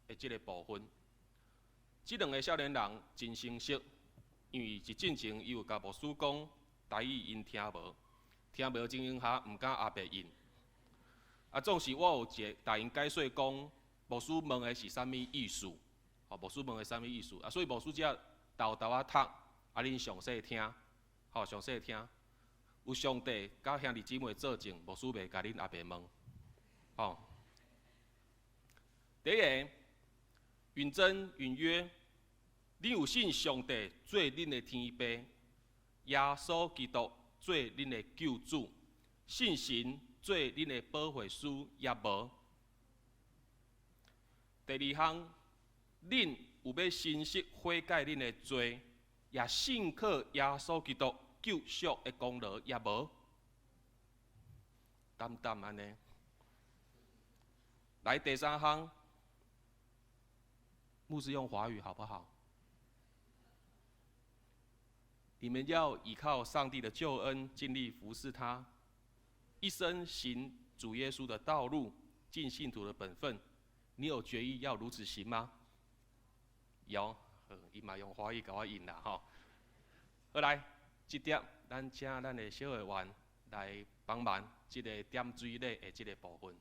的這个部分。這兩个少年人真誠實，因為佇進前伊有共牧師講台語，𪜶聽無，聽無情形下毋敢阿白應。啊，總是我有一個共𪜶解說講，牧師問的是啥物意思？吼，牧師問的啥物意思？啊，所以牧師才沓沓仔讀，啊，恁詳細聽，吼，詳細聽。有上帝佮兄弟姊妹做證，牧師袂共恁阿白問，吼。第一个，允貞、允約，恁有信上帝做恁的天父，耶穌基督做恁的救主，信神做恁的保惠師，抑無？第二項，恁有欲誠實悔改恁的罪，也信靠耶穌基督救贖的功勞，抑無？淡淡按呢。來第三項，牧師用華語好不好？你們要倚靠上帝的救恩，盡力服侍他，一生行主耶穌的道路，盡信徒的本分。你有決意要如此行嗎？有，伊嘛用華語共我應啦，吼。好來，這點咱請咱的小會員來幫忙這个點水禮的這个部分。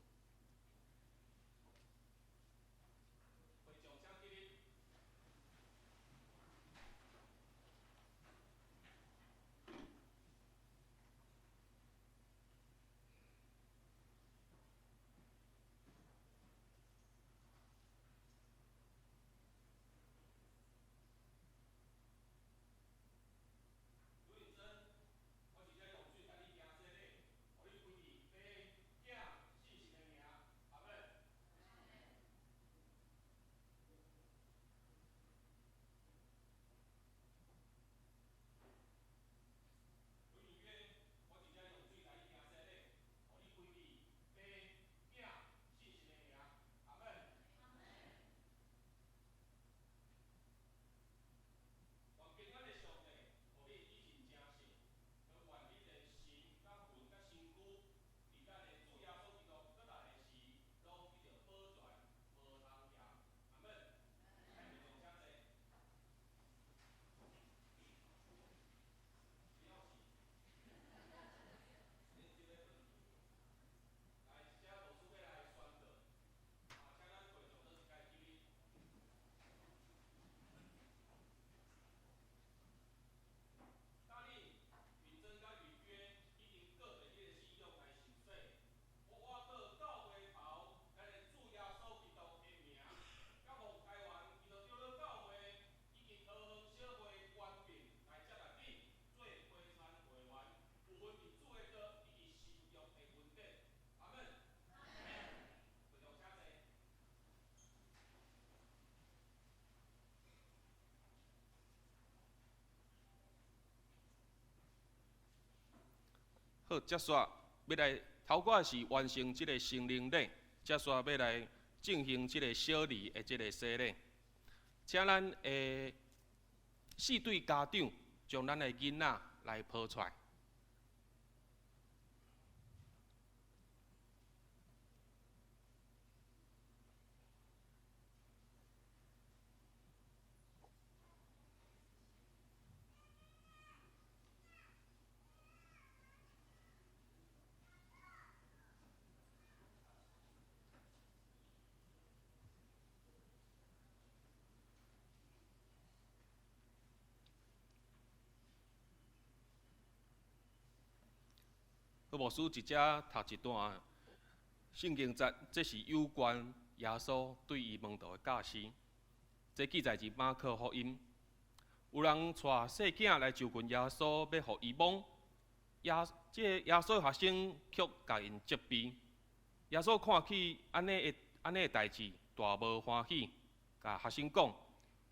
好，接續欲來頭拄是完成這个成人禮，接續欲來進行這个小禮的這个洗禮，請咱的四對家長將咱的囡仔來抱出來。牧師一遮讀一段聖經節，這是有關耶穌對伊門徒的教示。這記載佇馬可福音。有人帶細囝來就近耶穌，欲予伊摸。這个耶穌學生卻共𪜶責備。耶穌看起按呢的代誌，大無歡喜，共學生講：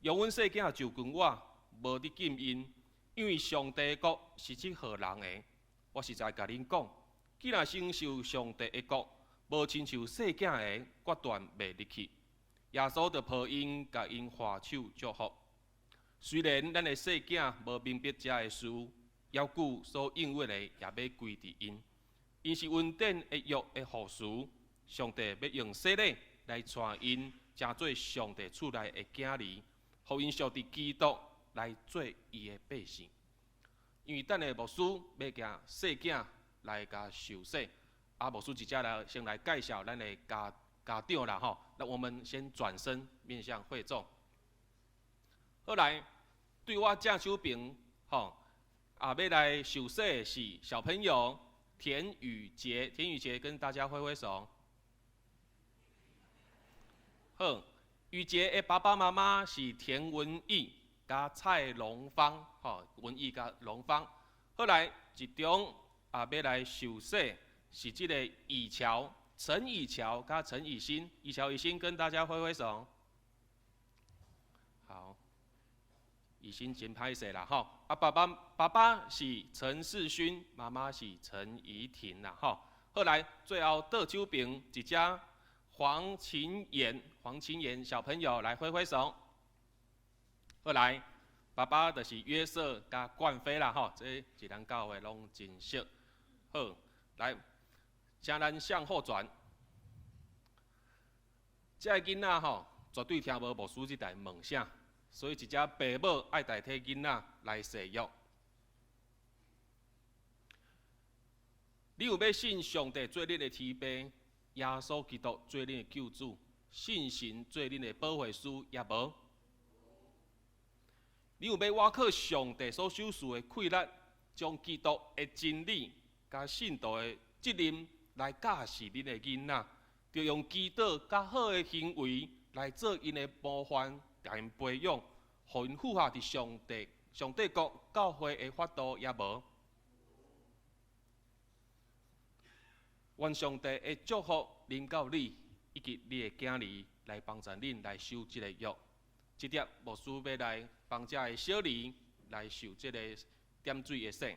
容阮細囝就近我，無得禁𪜶，因為上帝國是這號人的。我實在共恁講，既若承受上帝的國，無親像細囝的，決斷袂入去。耶穌就抱𪜶，共𪜶揮手祝福。雖然咱的細囝無明白遮的事，猶舊所應允的也欲歸佇𪜶。𪜶是恩典的約的後嗣，上帝欲用洗禮來帶𪜶，成做上帝厝內的囝兒，予𪜶屬佇基督來做伊的百姓。因為等下牧師欲共細囝來共受洗，啊，牧師直接來先來介紹咱的家長啦吼。那我們先轉身面向會眾。好來，對我正手爿吼，啊，欲來受洗的是小朋友田宇傑，田宇傑跟大家揮揮手。好，宇傑的爸爸媽媽是田文義佮蔡榮芳，吼，文義佮榮芳。好來，一中啊，欲來受洗是這個以喬，陳以喬佮陳以新，以喬以新跟大家揮揮手。好，以新真歹勢啦，吼。啊，爸爸是陳世勳，媽媽是陳怡婷啦，吼。好來，最後倒手爿一隻黃琴妍，黃琴妍小朋友來揮揮手。好來，爸爸就是約瑟佮冠飛啦，吼，這一咱教會攏真熟。好，來，請咱向後轉。這个囡仔吼，絕對聽無牧師這代問啥，所以一隻爸母愛代替囡仔來誓約。你有欲信上帝做恁的天父，耶穌基督做恁的救主，信神做恁的保惠師，抑無？你有欲倚靠上帝所賞賜的氣力，將基督的真理佮信徒的責任來教示恁的囡仔，著用祈禱佮好的行為來做𪜶的模範，共𪜶培養，予𪜶符合佇上帝國教會的法度，抑無？願上帝的祝福臨到你以及你的囝兒，來幫助恁來守這个約。這粒牧師欲來幫這个小兒來受這个點水的洗。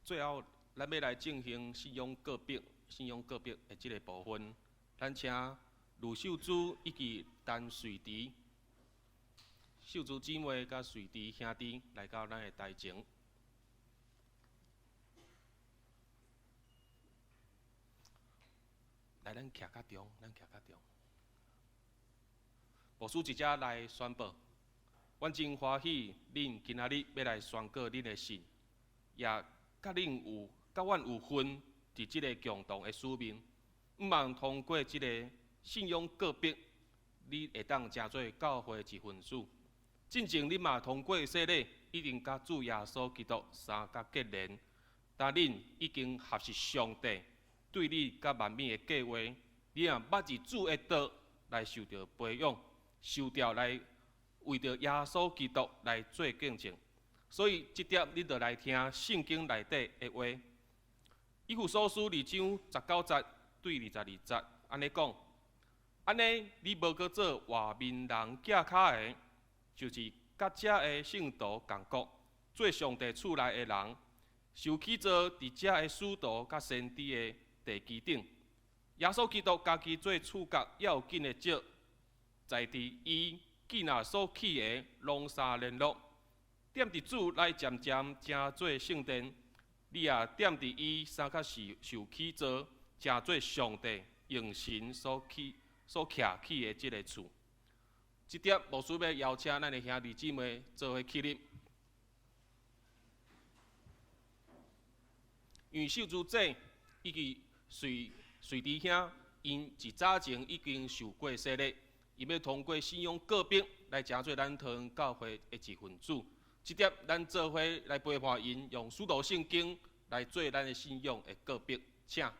最後，咱欲來進行信仰告白、信仰告白的這个部分。咱請呂秀珠以及陳瑞池、秀珠姊妹佮瑞池兄弟來到咱的台前。來，咱徛較中，咱徛較中。牧師佇遮來宣布，阮真歡喜，恁今仔日欲來宣告恁的信，也佮恁有，佮阮有份佇這个共同的使命。向望通過這个信仰告白，你會當成做教會一份子。進前恁嘛通過洗禮，已經佮主耶穌基督相佮結連，但恁已經合適上帝對你佮萬民的計劃，你若捌佇主的道來受著培養，受著來為著耶穌基督來做見證。所以這點恁著來聽聖經內底的話，以弗所書2章19節對22節按呢講：按呢你無閣做外面人寄跤的，就是佮遮的聖徒仝國，做上帝厝內的人，受起造佇遮的使徒佮先知的地基頂。耶穌基督家己做厝角要緊的石，在佇伊既若所起的攏相聯絡，踮佇主內漸漸成做聖殿，你也踮佇伊相佮受受起造，成做上帝用神所起所徛起的這个厝。這點牧師欲邀請咱的兄弟姊妹做伙起立，因為秀珠姐以及瑞瑞弟兄，𪜶佇早前已經受過洗禮，伊欲通過信仰告白來成做咱桃園教會的一份子。這點咱做伙來陪伴𪜶，用使徒聖經來做咱的信仰的告白，請。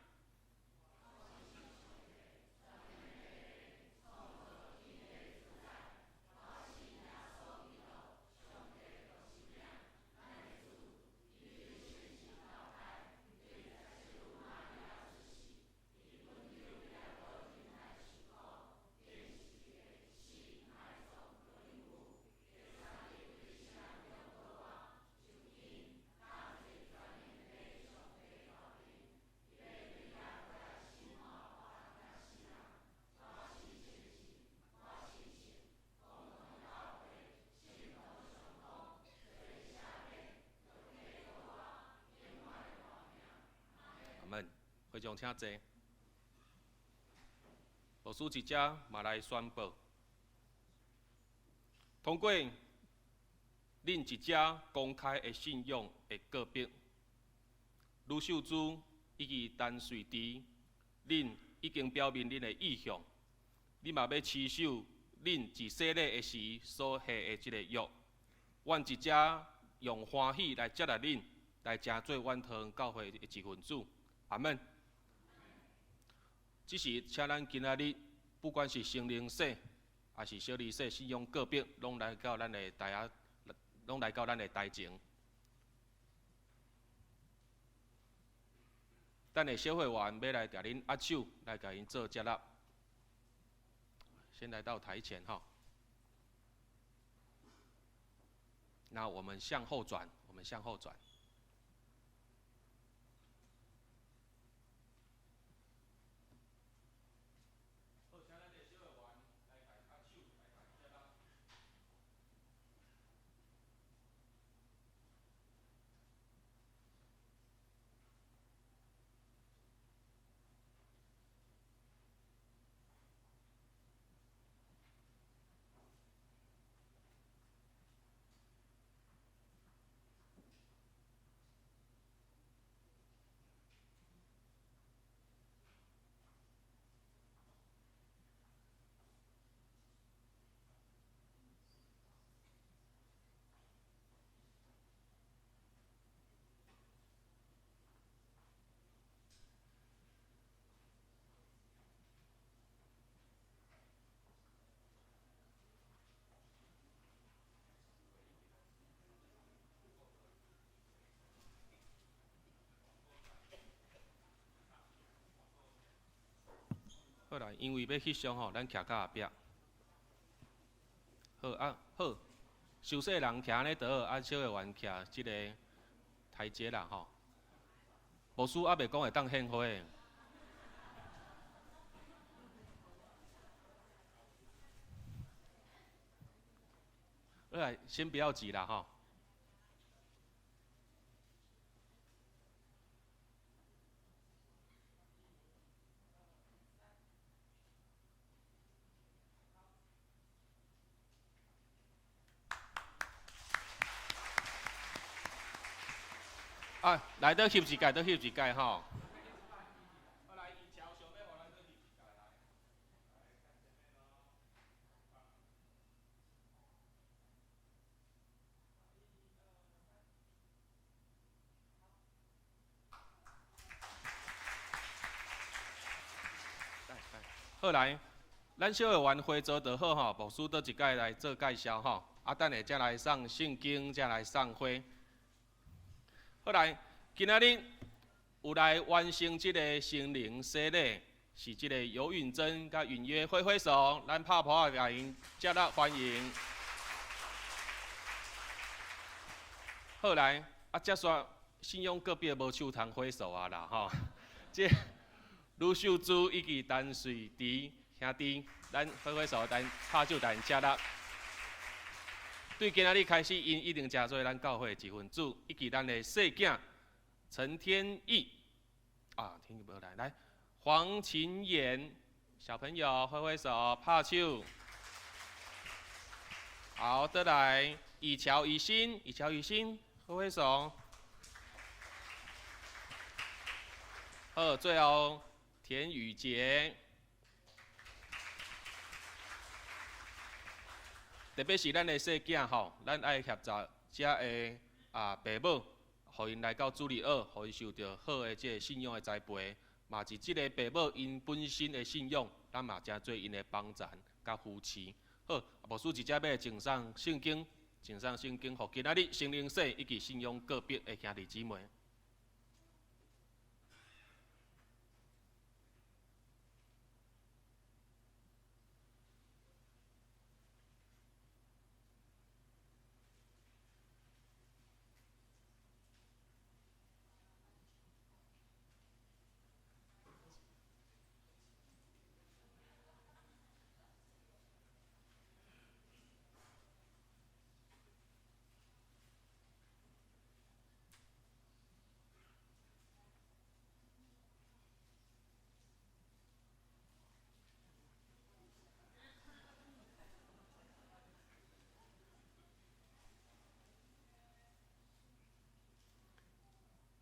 阿們，會眾請坐。牧師佇遮嘛來宣布，通過恁佇遮公開的信仰的告白，呂秀珠以及陳瑞池，恁已經表明恁的意向，恁嘛欲持守恁佇洗禮的時所下的這个約。阮佇遮用歡喜來接納恁，來成做阮桃園教會的一份子。阿們。只是請咱今仔日，不管是成人洗，抑是小兒洗，信仰告白，攏來到咱的台仔，攏來到咱的台前。等下小會員欲來共恁握手，來共𪜶做接納。先來到台前哈。那我們向後轉，我們向後轉。好啦，因為欲翕相吼，咱徛較後壁。好啊，好，受洗人徛按呢就好，啊，小會員徛這个台階啦吼。牧师犹未讲会当献花。来，先不要急啦，吼。啊，来，倒翕一届，倒翕一届吼。好来，咱小会完花做就好吼，牧师倒一届来做介绍吼，啊，等下才来送圣经，才来送花。好来，今仔日有来完成这个圣灵洗礼，是这个尤允珍佮允约挥挥手，咱拍噗仔共𪜶热烈欢迎。好来，啊，接续信仰告别无手通挥手啊啦吼，这卢秀珠以及陈瑞池兄弟，咱挥挥手，咱拍手，咱热烈。对今仔日开始，𪜶一定成做咱教会的一份子，以及咱的细囝陈天意，啊，天意无来，来黄琴妍小朋友挥挥手，拍手。好，再来以乔以欣，以乔以欣挥挥手。好，最后田宇杰。特别是咱的细囝吼，咱爱协助遮的啊爸母，予𪜶来到主日学，予𪜶受著好的这个信仰的栽培。嘛是这个爸母𪜶本身的信仰，咱嘛诚做𪜶的帮助佮扶持。好，牧师直接欲赠送圣经，赠送圣经，予今仔日圣灵洗以及信仰告别的兄弟姊妹。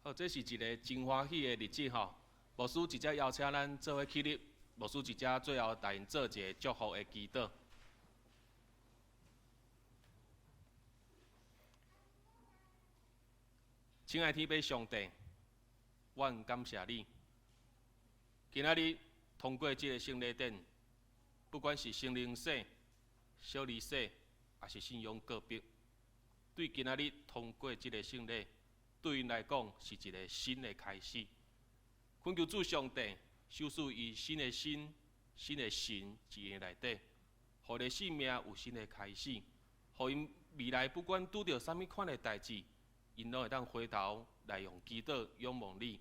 好，这是一个真欢喜的日子吼。牧师直接邀请咱做伙起立，牧师直接最后带𪜶做一个祝福的祈祷。亲爱天父上帝，阮感谢你。今仔日通过这个圣礼典，不管是圣灵洗、小儿洗，抑是信仰告别，对今仔日通过这个圣礼，对𪜶来讲是一个新的开始。恳求主上帝赏赐伊新的心、新的神伫𪜶内底，予𪜶生命有新的开始，予𪜶未来不管拄著啥物款的代志，𪜶拢会当回头来用祈祷仰望你。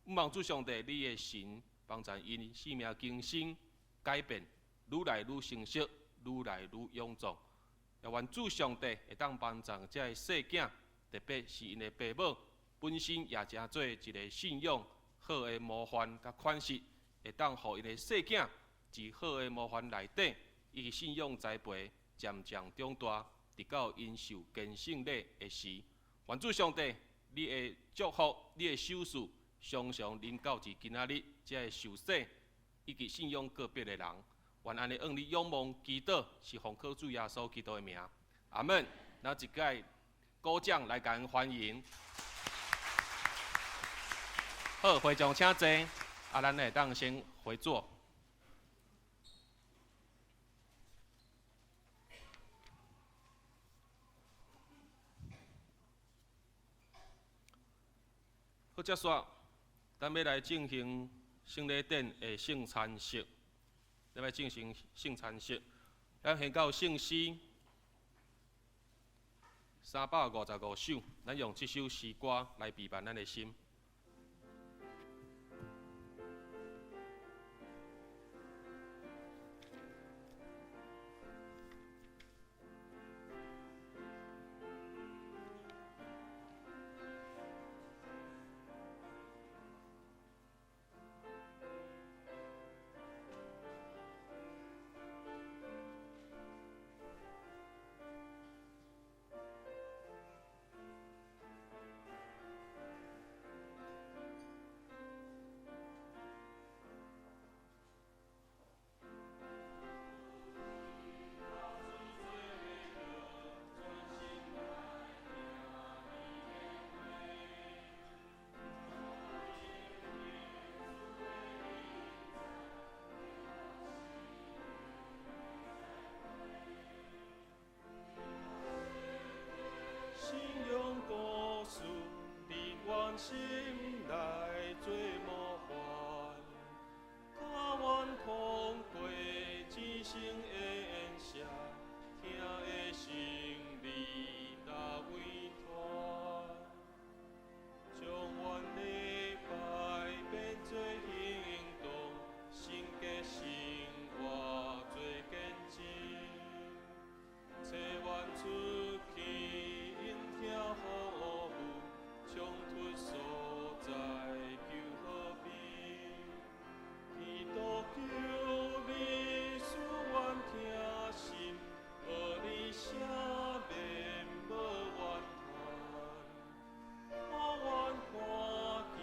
毋望主上帝，你的神帮助𪜶生命更新改变，愈来愈成熟，愈来愈勇壮。也愿主上帝会当帮助这个细囝，特别是𪜶的爸母，本身也成做一个信仰好的模范佮款式，会当予𪜶的细囝伫好的模范内底，伊的信仰栽培渐渐长大，直到𪜶受坚圣礼的时。愿主上帝，你的祝福，你的赏赐，常常临到伫今仔日这个受洗以及信仰告别的人。愿按呢向你仰望祈祷，是奉靠主耶稣基督的名，阿门。咱一届鼓掌来共𪜶欢迎。好，会长请坐，啊，咱会当先回座。好，接续，咱欲来进行圣礼典的圣餐式。咱欲进行圣餐式，咱先到圣诗355首，咱用这首诗歌来备办咱的心。心来做模范，甘愿通过一生的宴席，疼的胜利来委托，将阮礼拜变做行动，圣洁生活做见证，找阮出去应听服务，冲突所在求和平，基督求你赐阮疼心，予你赦免无怨叹。我愿看见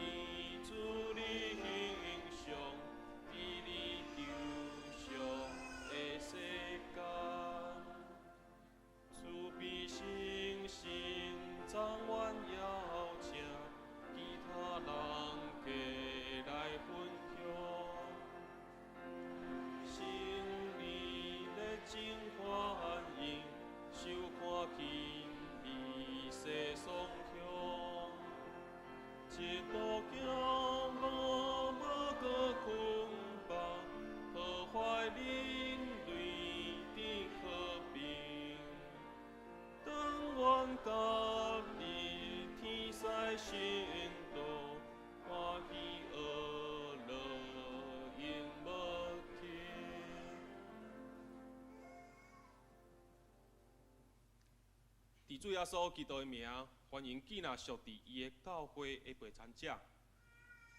主你形象，伫你救赎的世间，慈悲圣神昨晚邀请其他人客来分享，胜利热情欢迎，收看轻易世双向，一路行路无阁捆绑，破坏人类的和平。当阮甲你天使圣道，欢喜乐乐永无停。伫主耶稣基督的名，欢迎见若属伫伊的教会的陪餐者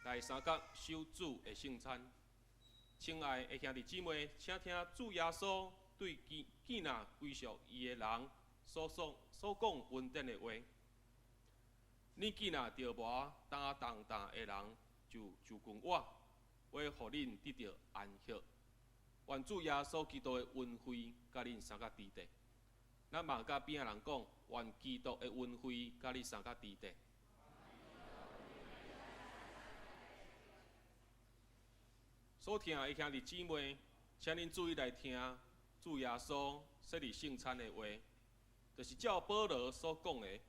来相佮守主的圣餐。亲爱的兄弟姊妹，请听主耶稣对见若归属伊的人所讲恩典的话。你见若著无担重担的人，就就近我，我会予恁得著安息。愿主耶稣基督的恩惠佮恁相佮伫伫。咱嘛佮边仔人讲，愿基督的恩惠佮你相佮伫伫。所听的兄弟姊妹，请恁注意来听主耶稣洗礼圣餐的话，就是照保罗所讲的。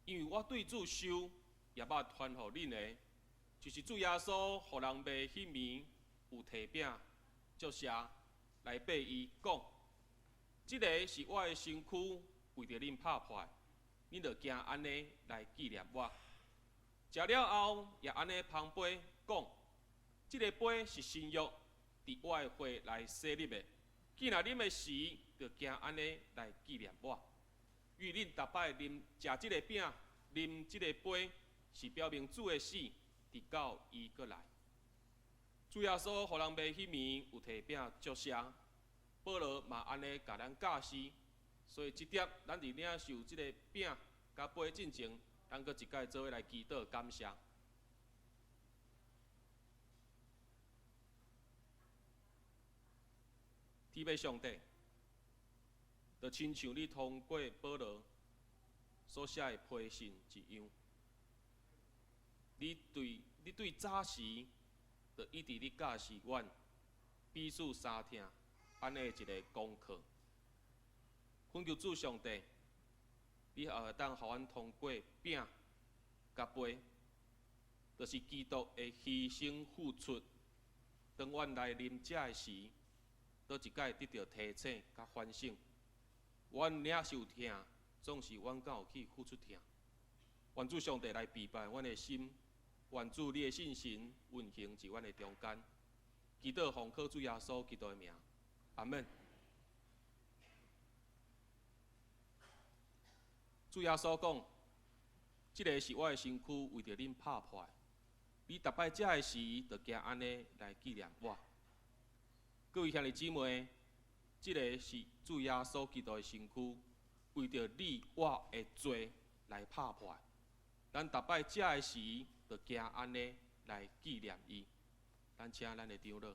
因为我对主受，也捌传予恁的，就是主耶稣予人卖彼暝有提饼、祝谢来擘伊讲：这个是我的身躯，为著恁拍破的，恁著行按呢来纪念我。食了后，也按呢捧杯讲：这个杯是新约，伫我的血来洗礼的。既若啉的时，著行按呢来纪念我。因为恁逐摆啉食这个饼、啉这个杯，是表明主的死，直到伊阁来。主耶稣予人卖彼暝有提饼祝谢，保罗嘛按呢共咱教示，所以这点咱伫领受这个饼佮杯进前，咱阁一摆做伙来祈祷感谢。天父上帝，就亲像你通过保罗所写的批信一样，你对早时就一直咧教示阮彼此相疼，按呢一个功课。恳求主上帝，你也会当予阮通过饼佮杯，就是基督的牺牲付出，当阮来啉食的时，倒一摆得著提醒佮反省。阮领受疼，总是阮敢有去付出疼。愿主上帝来庇庇阮的心，愿主你的信心运行伫阮的中间。祈祷奉靠主耶稣基督的名，阿门。主耶稣讲：这个是我的身躯，为著恁拍破的。你逐摆食的时，就行按呢来纪念我。各位兄弟姊妹，这个是主耶稣基督的身躯，为著你我的罪来拍破的。咱逐摆食的时，就行按呢来纪念伊。咱请咱的长老。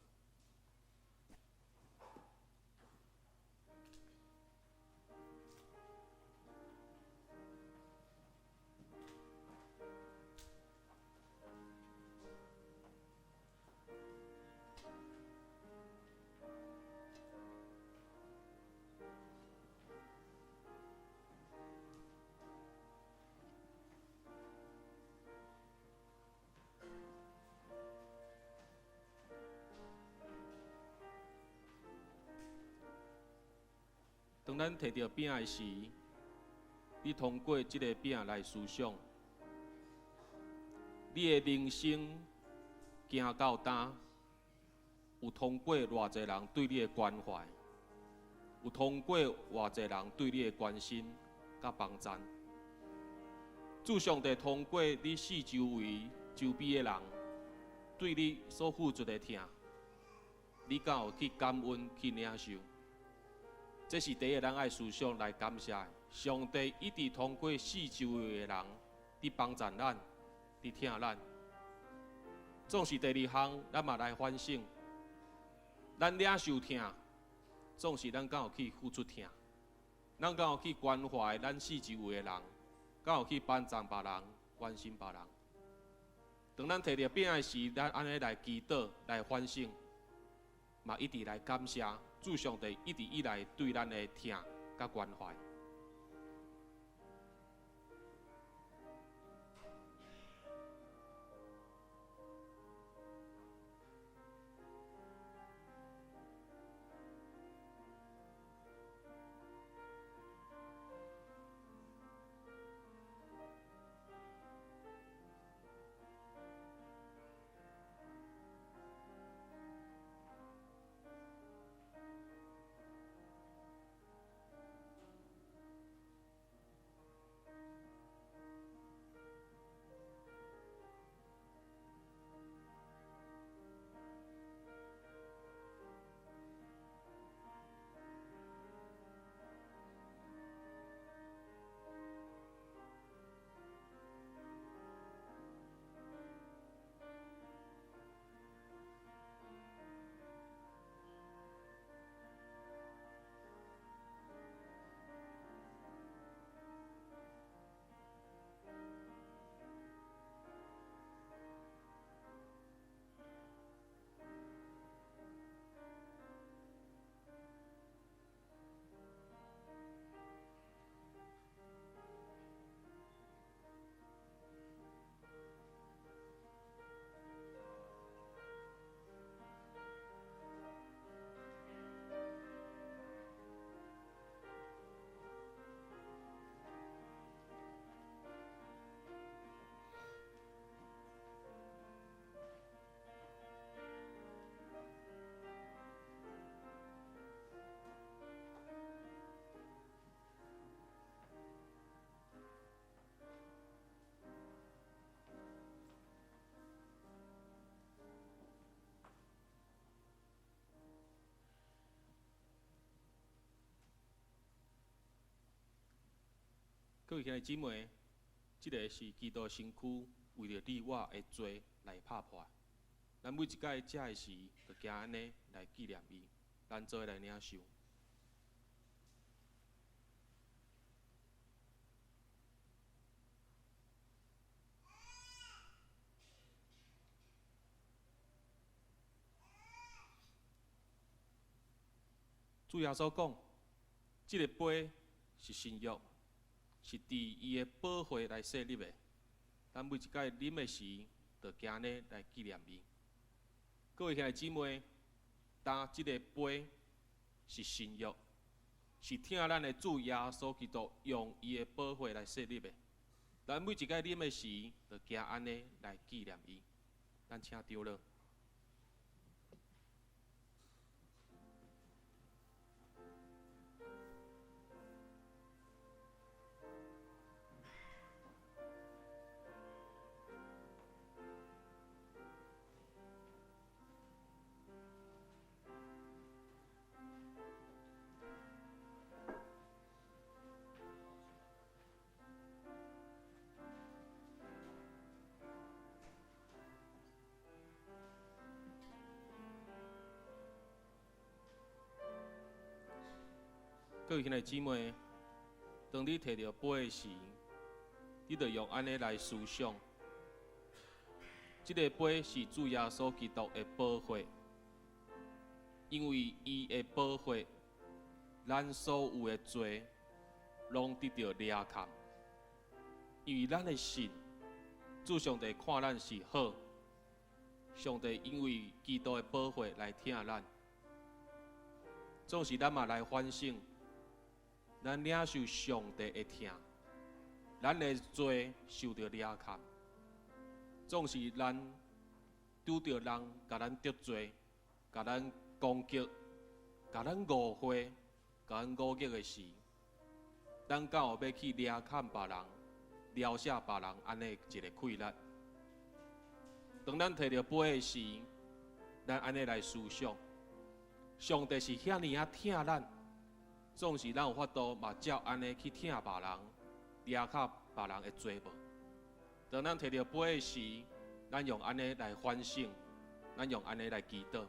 當咱提著餅的時，你通過這个餅來思想，你的人生行到今，有通過偌濟人對你的關懷，有通過偌濟人對你的關心佮幫贊。主上帝通過你四周圍周邊的人對你所付出的疼，你敢有去感恩去領受？這是第一個咱愛思想來感謝的。上帝一直通過四周圍的人，佇幫贊咱，佇疼咱。總是第二項，咱嘛來反省，咱領受疼，總是咱敢有去付出疼，咱敢有去關懷咱四周圍的人，敢有去幫助別人，關心別人。當咱提著餅的時，咱按呢來祈禱、來反省，嘛一直來感謝主上帝一直以來對咱的疼佮關懷。各位兄弟姊妹，這个是基督身軀為著你我的罪來拍破。咱每一擺食的時，就行按呢來紀念伊，咱做伙來領受。主耶穌講，這个杯是新約。是佇伊的寶血來設立的。咱每一擺啉的時，就行按呢來紀念伊。各位兄弟姊妹，當這个杯是新約，是疼咱的主耶穌基督用伊的寶血來設立的。咱每一擺啉的時，就行按呢來紀念伊。咱請長老。各位兄弟姊妹，當你提著杯的時，你就用按呢來思想，這个杯是主耶穌基督的寶血，因為伊的寶血，咱所有的罪攏得著掠崁。因為咱的信，主上帝看咱是好，上帝因為基督的寶血來疼咱，總是咱嘛來反省。咱領受上帝的疼，咱的罪受著掠砍，總是咱拄著人共咱得罪、共咱攻擊、共咱誤會、共咱侮辱的時，咱敢有欲去掠砍別人、描寫別人按呢一个氣力？當咱提著杯的時，咱按呢來思想，上帝是遐爾仔疼咱，總是咱有法度嘛照按呢去疼別人，掠砍別人的罪無？當咱提著杯的時，咱用按呢來反省，咱用按呢來祈禱。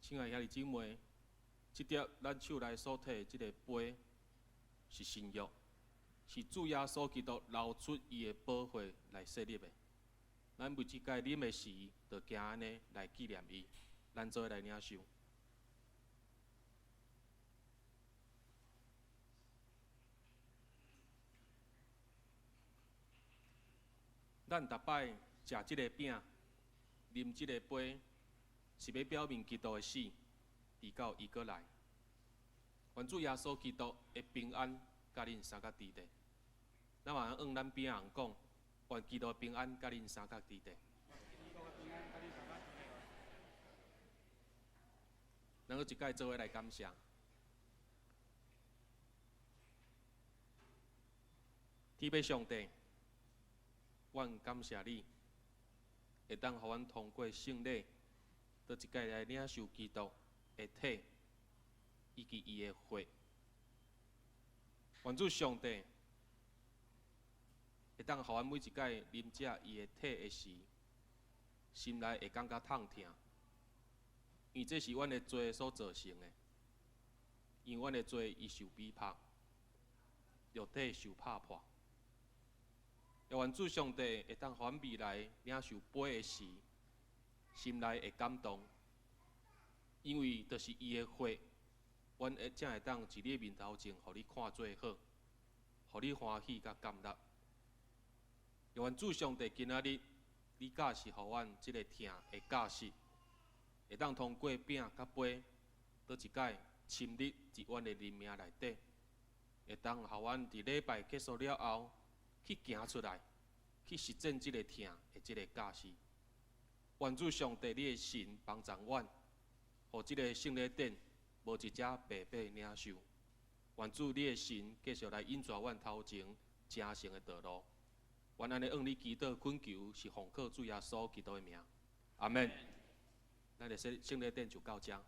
親愛兄弟姊妹，這碟咱手內所提的這个杯是新約，是主耶穌基督流出伊的寶血來設立的。咱每一擺啉的時，就行按呢來紀念伊。咱做伙來領受。咱逐擺食這个餅，啉這個杯，是欲表明基督的死，直到伊閣來。願主耶穌基督的平安，佮恁相佮佇咧。咱嘛向咱邊仔人講，願基督的平安佮恁相佮佇咧。咱閣一擺做伙來感謝。天父上帝，阮感謝你，會當予阮通過聖禮，閣一擺來領受基督的體以及伊的血。願主上帝會當予阮每一擺啉食伊的體的時，心內會感覺痛疼，因為這是阮的罪所造成的。因為阮的罪，伊受逼迫，肉體受拍破。也願主上帝會當予阮未來領受杯的時，心內會感動，因為就是伊的血，阮會才會當佇你面頭前，予你看做好，予你歡喜佮感納。也願主上帝今仔日，你教示予阮這个疼的教示，會當通過餅佮杯，佗一擺深入佇阮的靈命內底，會當予阮佇禮拜結束了後，去行出來，去實踐這个疼的這个教示。願主上帝你的神幫助阮，予這个聖禮典無一隻白白領受。願主你的神繼續來引導阮頭前成聖的道路。阮按呢向你祈禱懇求，是奉靠主耶穌基督的名。阿們。咱的聖聖禮典就到遮。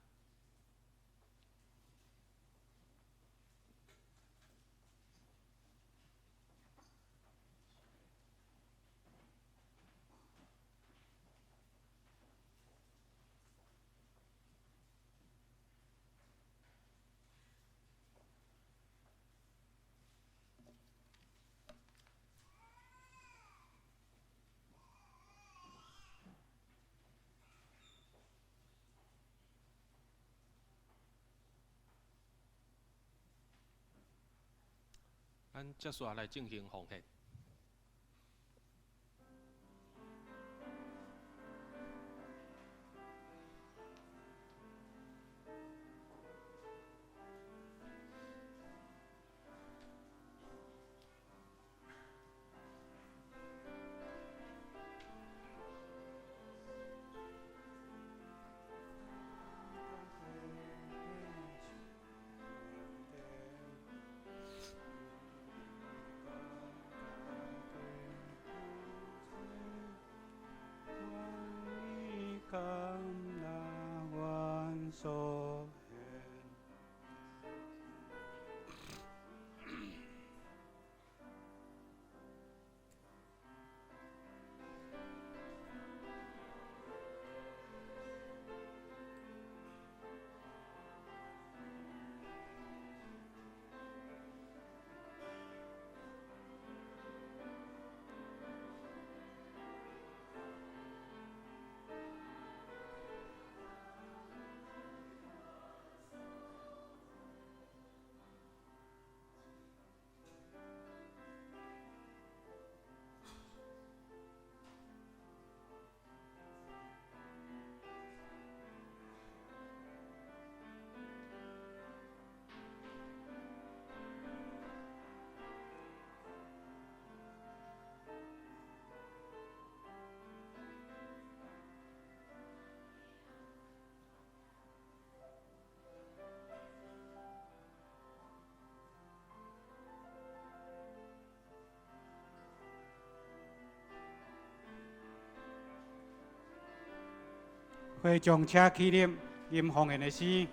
咱接續來進行奉獻。會眾請起立，吟奉獻的詩。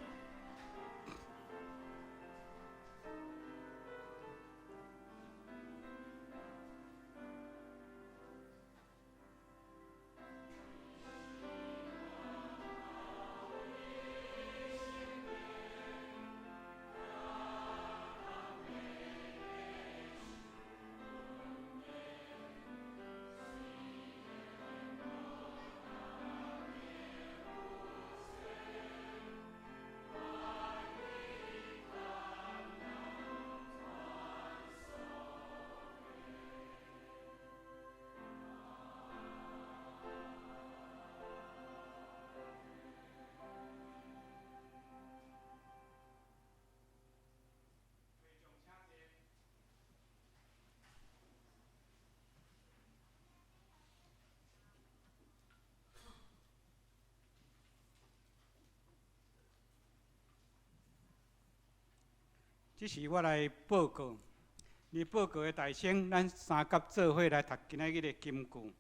這是我來報告，你報告的大聲，咱三甲做伙來讀今仔日的金句。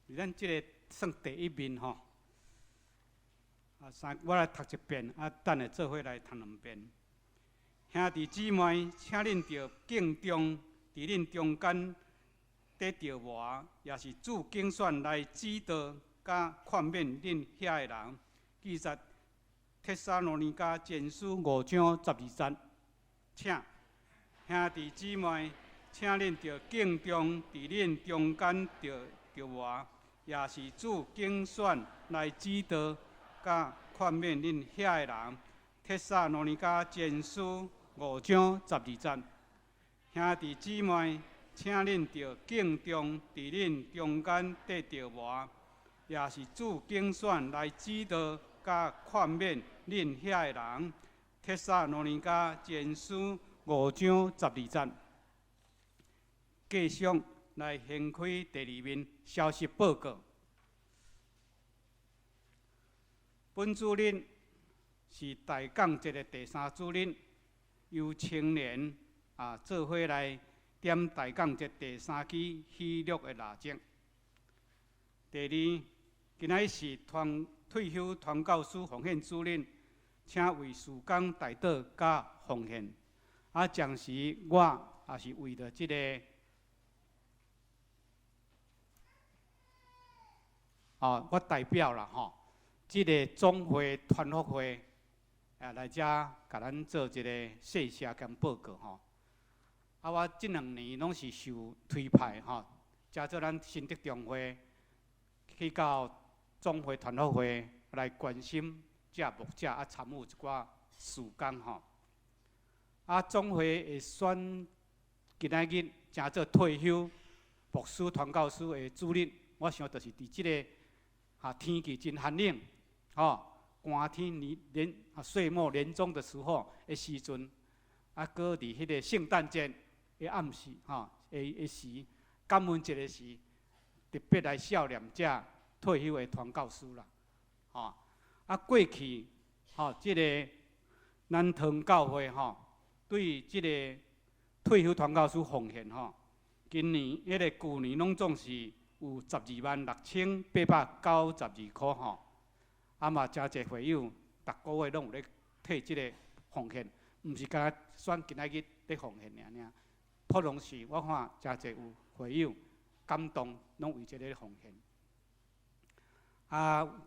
是咱這个算第一面吼。啊，三我來讀一遍，啊，等下做伙來讀兩遍。兄弟姊妹，請恁著敬重佇恁中間得著磨，也是主揀選來指導佮勸勉恁遐的人。記載帖撒羅尼迦前書五章十二節，請兄弟姊妹，請恁著敬重佇恁中間著著磨，也是主揀選來指導佮勸勉恁遐的人。帖撒羅尼迦前書五章十二節，兄弟姊妹，請恁著敬重佇恁中間得著磨，也是主揀選來指導佮勸勉恁遐的人。帖撒羅尼迦前書五章十二節。繼續來掀開第二面消息報告。本主日是大港節的第三主日，由青年做伙來點大港節第三支喜樂的蠟燭。第二，今仔日是團退休傳教師奉獻主日，請為事工代禱佮奉獻。同時我也是為著這个，我代表啦吼，這个總會團福會來遮共咱做一个細聲兼報告吼。我這兩年攏是受推派吼，成做咱新竹中會去到總會團福會來關心這牧者參與一寡事工吼。總會會選今仔日成做退休牧師傳教師的主日，我想就是佇這个天氣真寒冷，吼，寒天年年歲末年終的時候的時陣，閣佇彼个聖誕節的暗時，吼，的時，感恩節的時，特別來孝念這退休的傳教師啦，吼，過去，吼，這个咱堂教會吼，對這个退休傳教師奉獻吼，今年彼个舊年攏總是有126,892箍吼，嘛誠濟會友，逐个月攏有咧替這个奉獻，毋是干焦選今仔日咧奉獻爾爾，普通時我看誠濟有會友感動，攏為這个奉獻。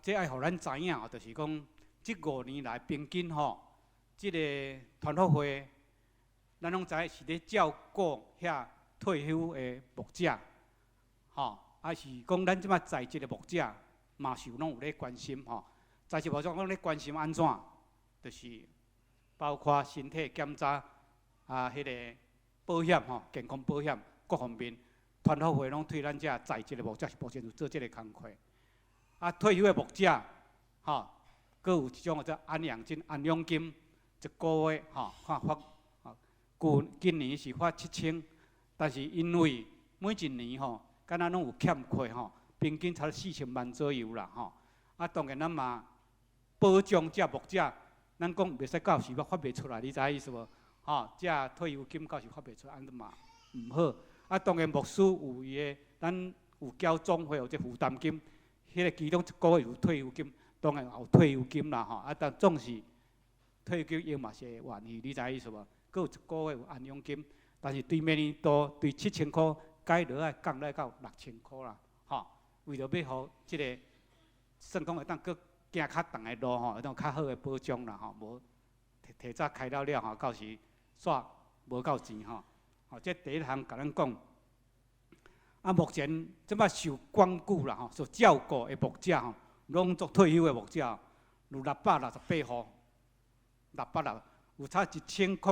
這愛予咱知影，就是講這五年來平均吼，這个團福會，咱攏知是咧照顧遐退休的牧者，吼。抑是講咱這擺在職的牧者，嘛是攏有咧關心吼。在職牧者講咧關心按怎，就是包括身體檢查彼个保險吼，健康保險各方面，團福會攏對咱這在職的牧者是目前有做這个工課。退休的牧者，吼，閣有一種叫做安養金、安養金，一个月吼，看發，舊今年是發7000，但是因為每一年吼，敢若攏有欠缺吼，平均差4000萬左右啦吼。當然咱嘛保障這牧者，咱講袂使到時閣發袂出來，你知影意思無？吼，這退休金到時發袂出來，按呢嘛毋好。當然牧師有伊的，咱有繳總會有這負擔金，彼个其中一个月有退休金，當然也有退休金啦吼。但總是退休金伊嘛是會願意，你知影意思無？閣有一个月有安養金，但是對明年度對7000箍。改落來降來到6000箍啦，吼！為著欲予這个算講會當閣行較長的路吼，會當較好的保障啦吼，無提提早開了了吼，到時煞無夠錢吼。吼，這第一項共咱講。目前這擺受關顧啦吼，受照顧的牧者吼，攏做退休的牧者，有668戶，六百六有差1023個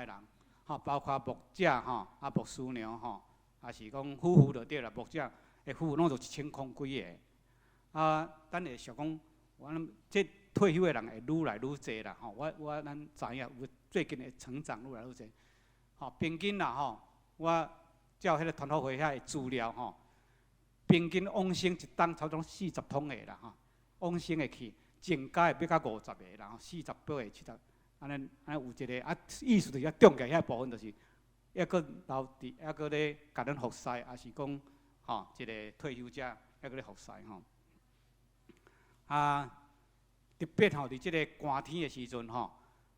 人，吼，包括牧者吼，牧師娘吼。抑是講夫婦就對啦，牧者的夫婦攏做一千空幾个。咱會想講，我諗這退休的人會愈來愈濟啦，吼！我我咱知影有最近的成長愈來愈濟。吼，平均啦吼，我照彼个團福會遐的資料吼，平均往生一冬差不多40通个啦吼，往生的去，增加的欲到50个啦，48个、70，按呢按呢有一个意思就是遐重要遐部分就是。抑閣留佇，抑閣咧共咱服侍，抑是講吼一个退休者，抑閣咧服侍吼。特別吼，佇這个寒天的時陣吼，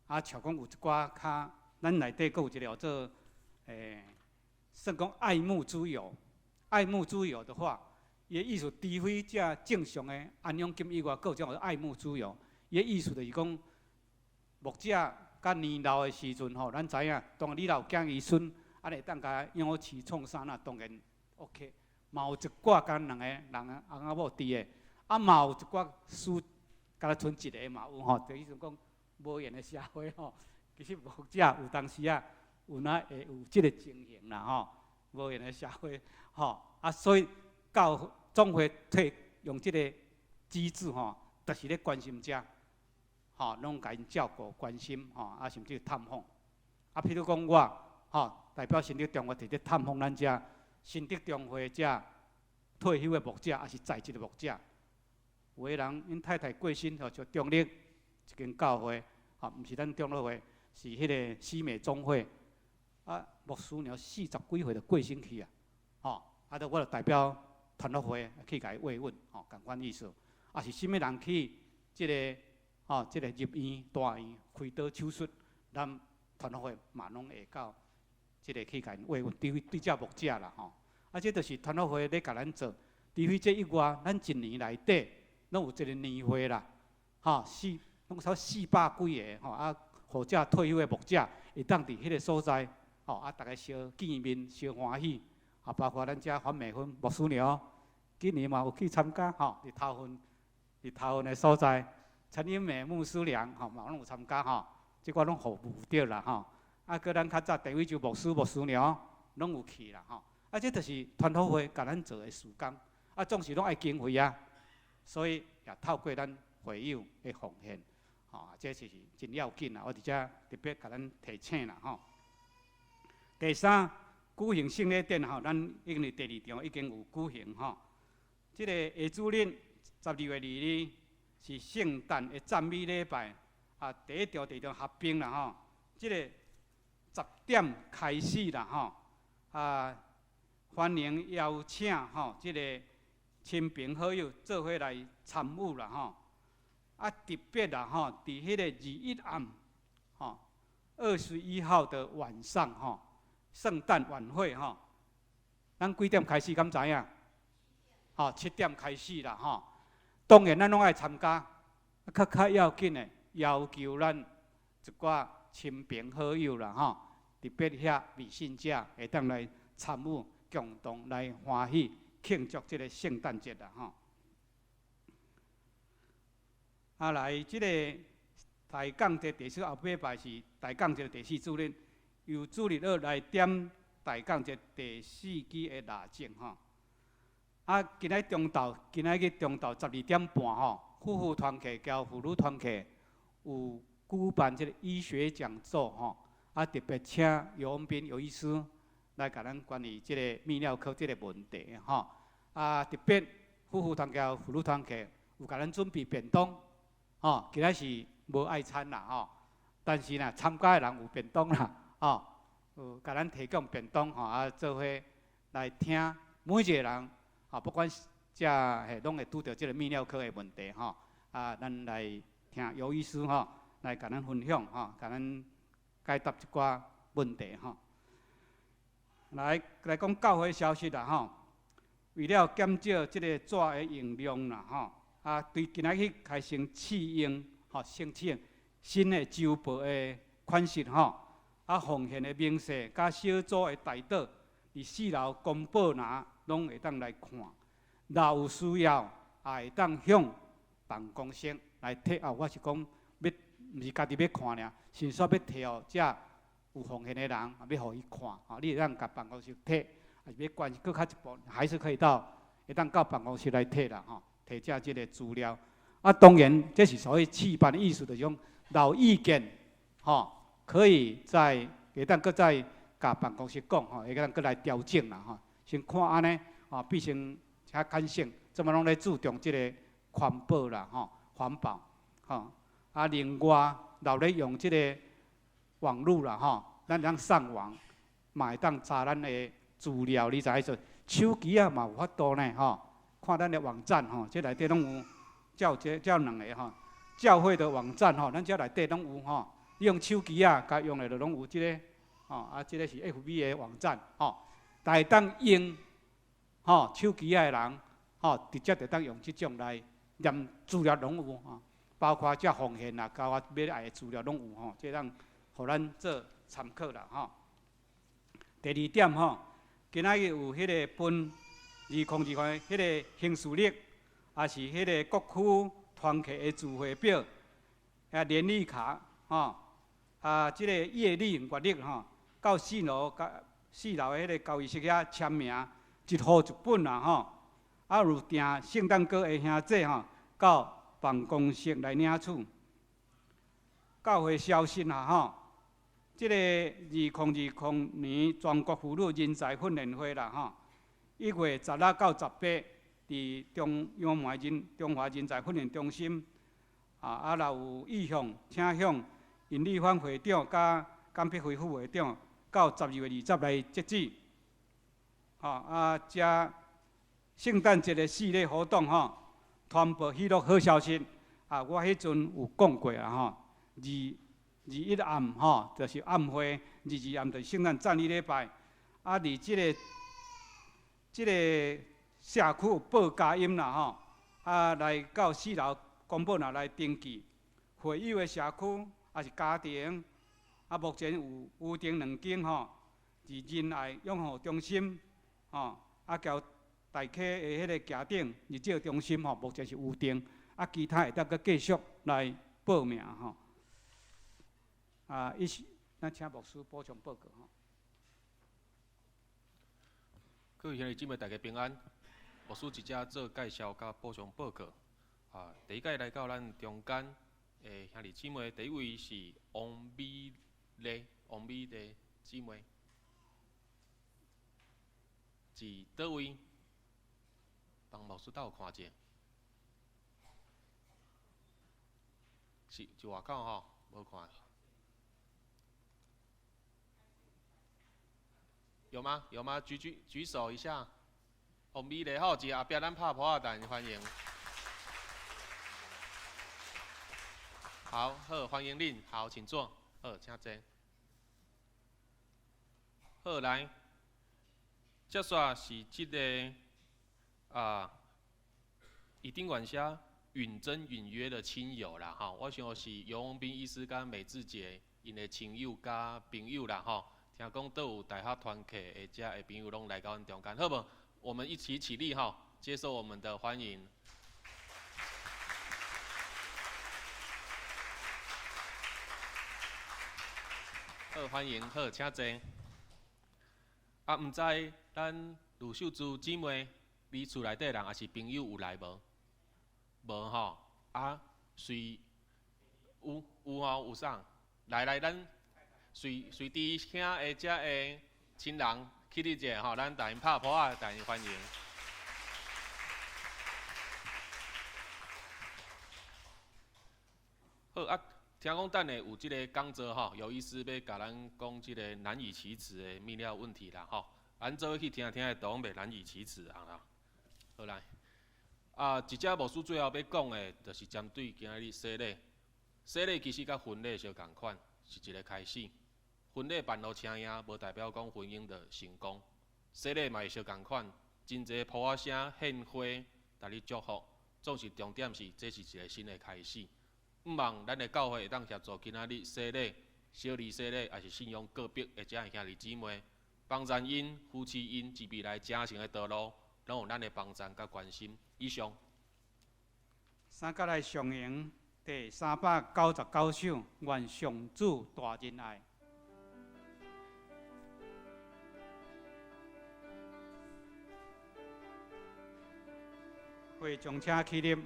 像講有一寡較，咱內底閣有一個叫做，算講愛慕之友。愛慕之友的話，伊的意思，除非這正常的安養金以外，閣有這種愛慕之友。伊的意思就是講，牧者。較年老的時陣吼，咱知影，當然你若有囝兒孫，會當共養飼創啥那當然 OK。嘛有一寡干兩个人翁仔某佇的，嘛有一寡輸，敢若賰一个嘛有吼，就意思講無緣的社會吼，其實牧者有當時啊，有哪會有這个情形啦吼，無緣的社會吼，所以教總會退用這个機制吼，就是咧關心遮，吼，攏共𪜶照顧關心吼，啊，甚至探訪。啊，譬如講我，吼，代表新竹中會佇咧探訪咱遮新竹中會遮退休的牧者，抑是在職的牧者。有的人𪜶太太過身，吼，就中壢一間教會，吼，毋是咱長老會，是彼个西美總會。啊，牧師娘四十幾歲就過身去啊，吼，啊，著我就代表團樂會去共伊慰問，吼，仝款意思。啊，是啥物人去這个，吼，這个入院大院開刀手術，咱團樂會嘛攏會到，這个去共𪜶慰問，對對這牧者啦，吼。啊，這就是團樂會咧共咱做，除非這以外，咱一年內底攏有一个年會啦，吼，攏差四百幾个，吼，啊，予這退休的牧者會當佇彼个所在，吼，啊，逐家相見面相歡喜，啊，包括咱遮黃美芬牧師娘，今年嘛有去參加，吼，佇頭份的所在，陳英美牧師娘，吼，嘛攏有參加，吼，這寡攏服務著啦，吼，啊，閣咱較早鄭偉洲牧師、牧師娘攏有去啦，吼，啊，這就是團樂會共咱做的事工，啊，總是攏愛經費啊，所以也透過咱會友的奉獻，吼，這就是真要緊啦，我佇遮特別共咱提醒啦，吼。第三，舉行聖禮典吼，咱已經佇第二場已經有舉行吼。這个下主日12月22日是聖誕的讚美禮拜，啊，第一場、第二場合併啦吼。這个10點開始啦吼，啊，歡迎邀請吼，這个親朋好友做伙來參與啦吼。啊，特別啦吼，佇彼个21暗，吼，21號的晚上吼，聖誕晚會吼，咱幾點開始？敢知影？吼，7點開始啦吼。當然，咱攏愛參加。較較要緊的，要求咱一寡親朋好友啦吼，特別遐未信者會當來參與，共同來歡喜慶祝這个聖誕節啦吼。啊，來，這个大降節第四後禮拜是大降節第四主日，由主日學來點大降節第四支的蠟燭吼。啊，今仔日中晝12點半吼，夫婦團契佮婦女團契有舉辦這个醫學講座吼。啊，特別請尤文斌尤醫師來共咱關於這个泌尿科這个問題吼。啊，特別夫婦團契婦女團契有共咱準備便當，吼，今仔是無愛餐啦吼，但是呢，參加的人有便當啦，吼，有共咱提供便當吼，啊，做伙來聽每一个人，吼，不管是遮嘿，攏會拄著這个泌尿科的問題吼，啊，咱來聽尤醫師吼來共咱分享吼，共咱解答一寡問題吼。來來講教會消息啦吼，為了減少這個紙的用量啦吼，啊，對今仔日開始試用，吼，先試用新的週報的款式吼，啊，奉獻的明細佮小組的代禱，佇四樓公報欄攏會當來看。若有需要，也會當向辦公室來提。啊，我是講欲，毋是家己欲看爾，是說欲提予遮有奉獻的人，欲予伊看。吼，你會當共辦公室提，抑是欲關閣較一步，還是可以到會當到辦公室來提啦，吼，提遮這个資料。啊，當然，這是所謂試辦的意思，就是講，若有意見，吼，可以在會當閣再共辦公室講，吼，會當閣來調整啦，吼。先看按呢，吼，畢竟較簡省，這擺攏咧注重這个環保啦，吼，環保，吼。啊，另外，若有咧用這个網路啦，吼，咱會當上網，嘛會當查咱的資料，你知影說，手機仔嘛有法度呢，吼，看咱的網站吼，這內底攏有，這有這這有兩个吼，教會的網站吼，咱這內底攏有吼，你用手機仔共用的就攏有這个，吼，啊，這个是 FB 的網站，吼，會當用，吼，手機仔的人，吼，直接就當用這種來念資料攏有吼，包括這奉獻啦，包括欲愛的資料攏有吼，這當予咱做參考啦吼。第二點吼，今仔日有彼个分2022彼个行事曆，抑是彼个各區團契的聚會表，啊，年曆卡，吼，啊，這个月曆、月曆吼，到四樓的彼个交誼室遐簽名，一戶一本啦吼。啊，有訂聖誕歌的兄弟吼，到辦公室來領取。教會消息啊吼，這个2020年全國婦女人才訓練會啦吼，1月16到18，佇中央華人中華人才訓練中心。啊，若有意向，請向尹麗芳會長佮甘碧輝副會長，到12月20來截止。吼，啊，遮聖誕節的系列活動吼，傳播喜樂好消息。啊，我彼陣有講過啊吼，2、21暗吼，就是暗會；22暗就是聖誕讚美禮拜。啊，佇這個社區有報佳音啦吼，啊，來到四樓公布來登記會友的社區，抑是家庭。啊，目前有預定兩間吼，佇仁愛養護中心，吼，啊，交大溪的彼个徛頂日照中心吼，目前是預定，啊，其他會當閣繼續來報名吼。啊，以上，咱請牧師補充報告吼。各位兄弟姊妹，大家平安。牧師一只做介紹佮補充報告。啊，第一屆來到咱中間的兄弟姊妹，第一位是王美麗，王美麗姊妹，佇佗位？幫牧師鬥看者，是佇外口吼，無看。有嗎？有嗎？舉舉舉手一下。王美麗好，佇後壁咱拍噗仔，歡迎。好，好，歡迎恁，好，請坐，好，請坐。好，來，接煞是這个啊，一定管轄允真允約的親友啦，吼，我想是游宏斌醫師佮美智姐𪜶的親友佮朋友啦，吼，聽講都有大學團契的遮的朋友攏來到阮中間，好無？我們一起起立哈，接受我們的歡迎。好，歡迎，好，請坐。啊，毋知咱呂秀珠姊妹，你厝內底人抑是朋友有來無？無吼。啊，隨有有吼，有啥？來來，咱隨隨佇遐的遮的親人起立者吼，咱共𪜶拍噗仔，共𪜶歡迎。好啊。聽講等下有這个講座吼，有醫師欲共咱講這个難以啟齒的泌尿問題啦吼，咱做伙去聽聽的都攏袂難以啟齒啊啦。好來，啊，一隻牧師最後欲講的，就是針對今仔日洗禮。洗禮其實佮婚禮相仝款，是一个開始。婚禮辦予請贏，無代表講婚姻就成功。洗禮嘛會相仝款，真濟噗仔聲、獻花，共你祝福，總是重點是，這是一个新的開始。毋望咱的教會會當協助今仔日洗禮、小兒洗禮，抑是信仰告別的遮兄弟姊妹，幫贊𪜶、扶持𪜶，佇未來前程的道路，攏有咱的幫贊佮關心。以上。三角來上行第399首，願上主大仁愛。會眾請起立。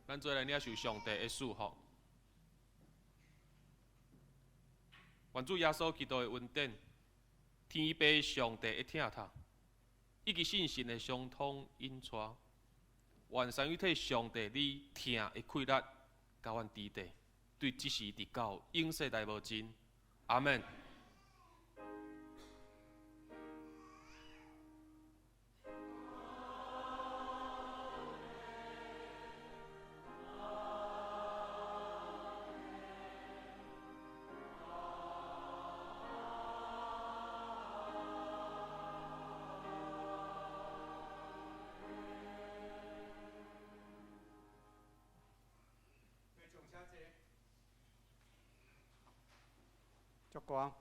咱做來領受上帝的祝福。願主耶穌基督的恩典、天父上帝的疼痛，以及聖神的相通引帶，愿三位一体上帝你疼的气力，共阮伫底，对这时直到永世来无尽。阿门。祝歌。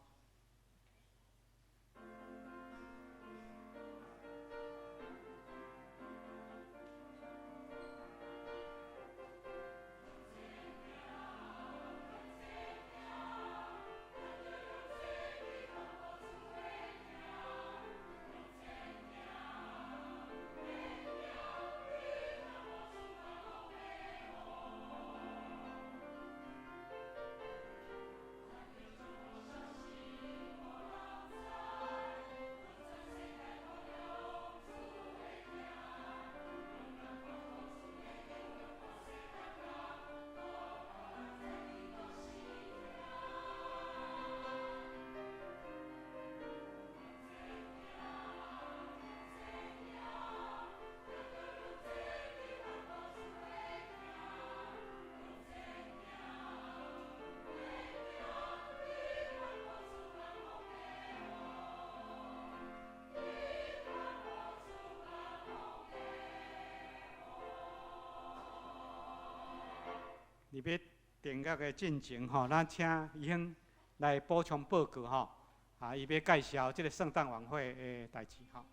伫欲订阅的进前吼，咱请医生来补充报告吼。啊，伊欲介绍这个圣诞晚会的代誌吼。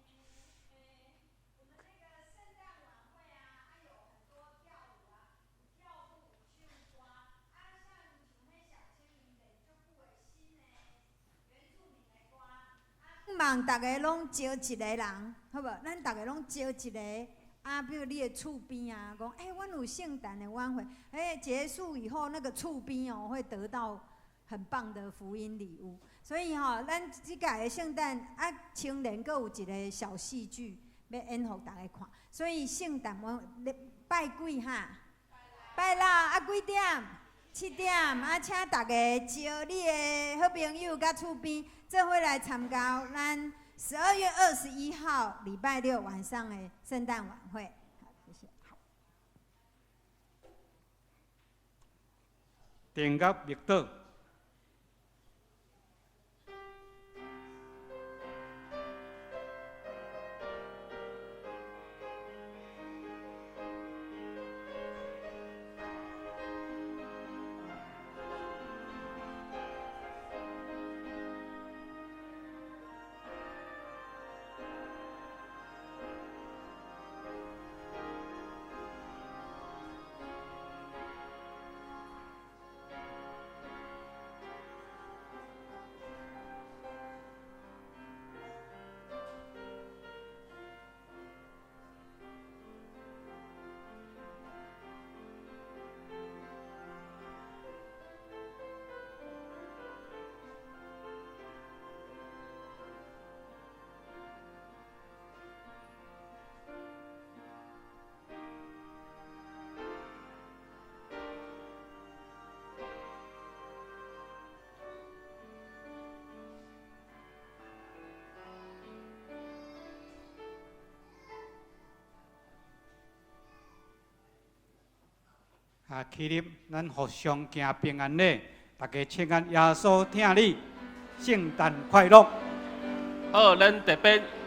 望逐家攏招一个人，好無？咱逐家攏招一个。啊，比如你的厝邊啊，講，欸，阮有聖誕的晚會，欸，結束以後那個厝邊哦，會得到很棒的福音禮物。所以吼，咱這屆的聖誕啊，青年閣有一個小戲劇欲演予大家看。所以聖誕晚會拜幾哈？拜六啊，幾點？7點啊，請大家招你的好朋友佮厝邊做伙來參加咱12月21號禮拜六晚上的聖誕晚會。好，謝謝。好。訂閱默禱。啊，起立，咱互相行平安禮，大家請安，耶穌疼你，聖誕快樂。好，咱特別。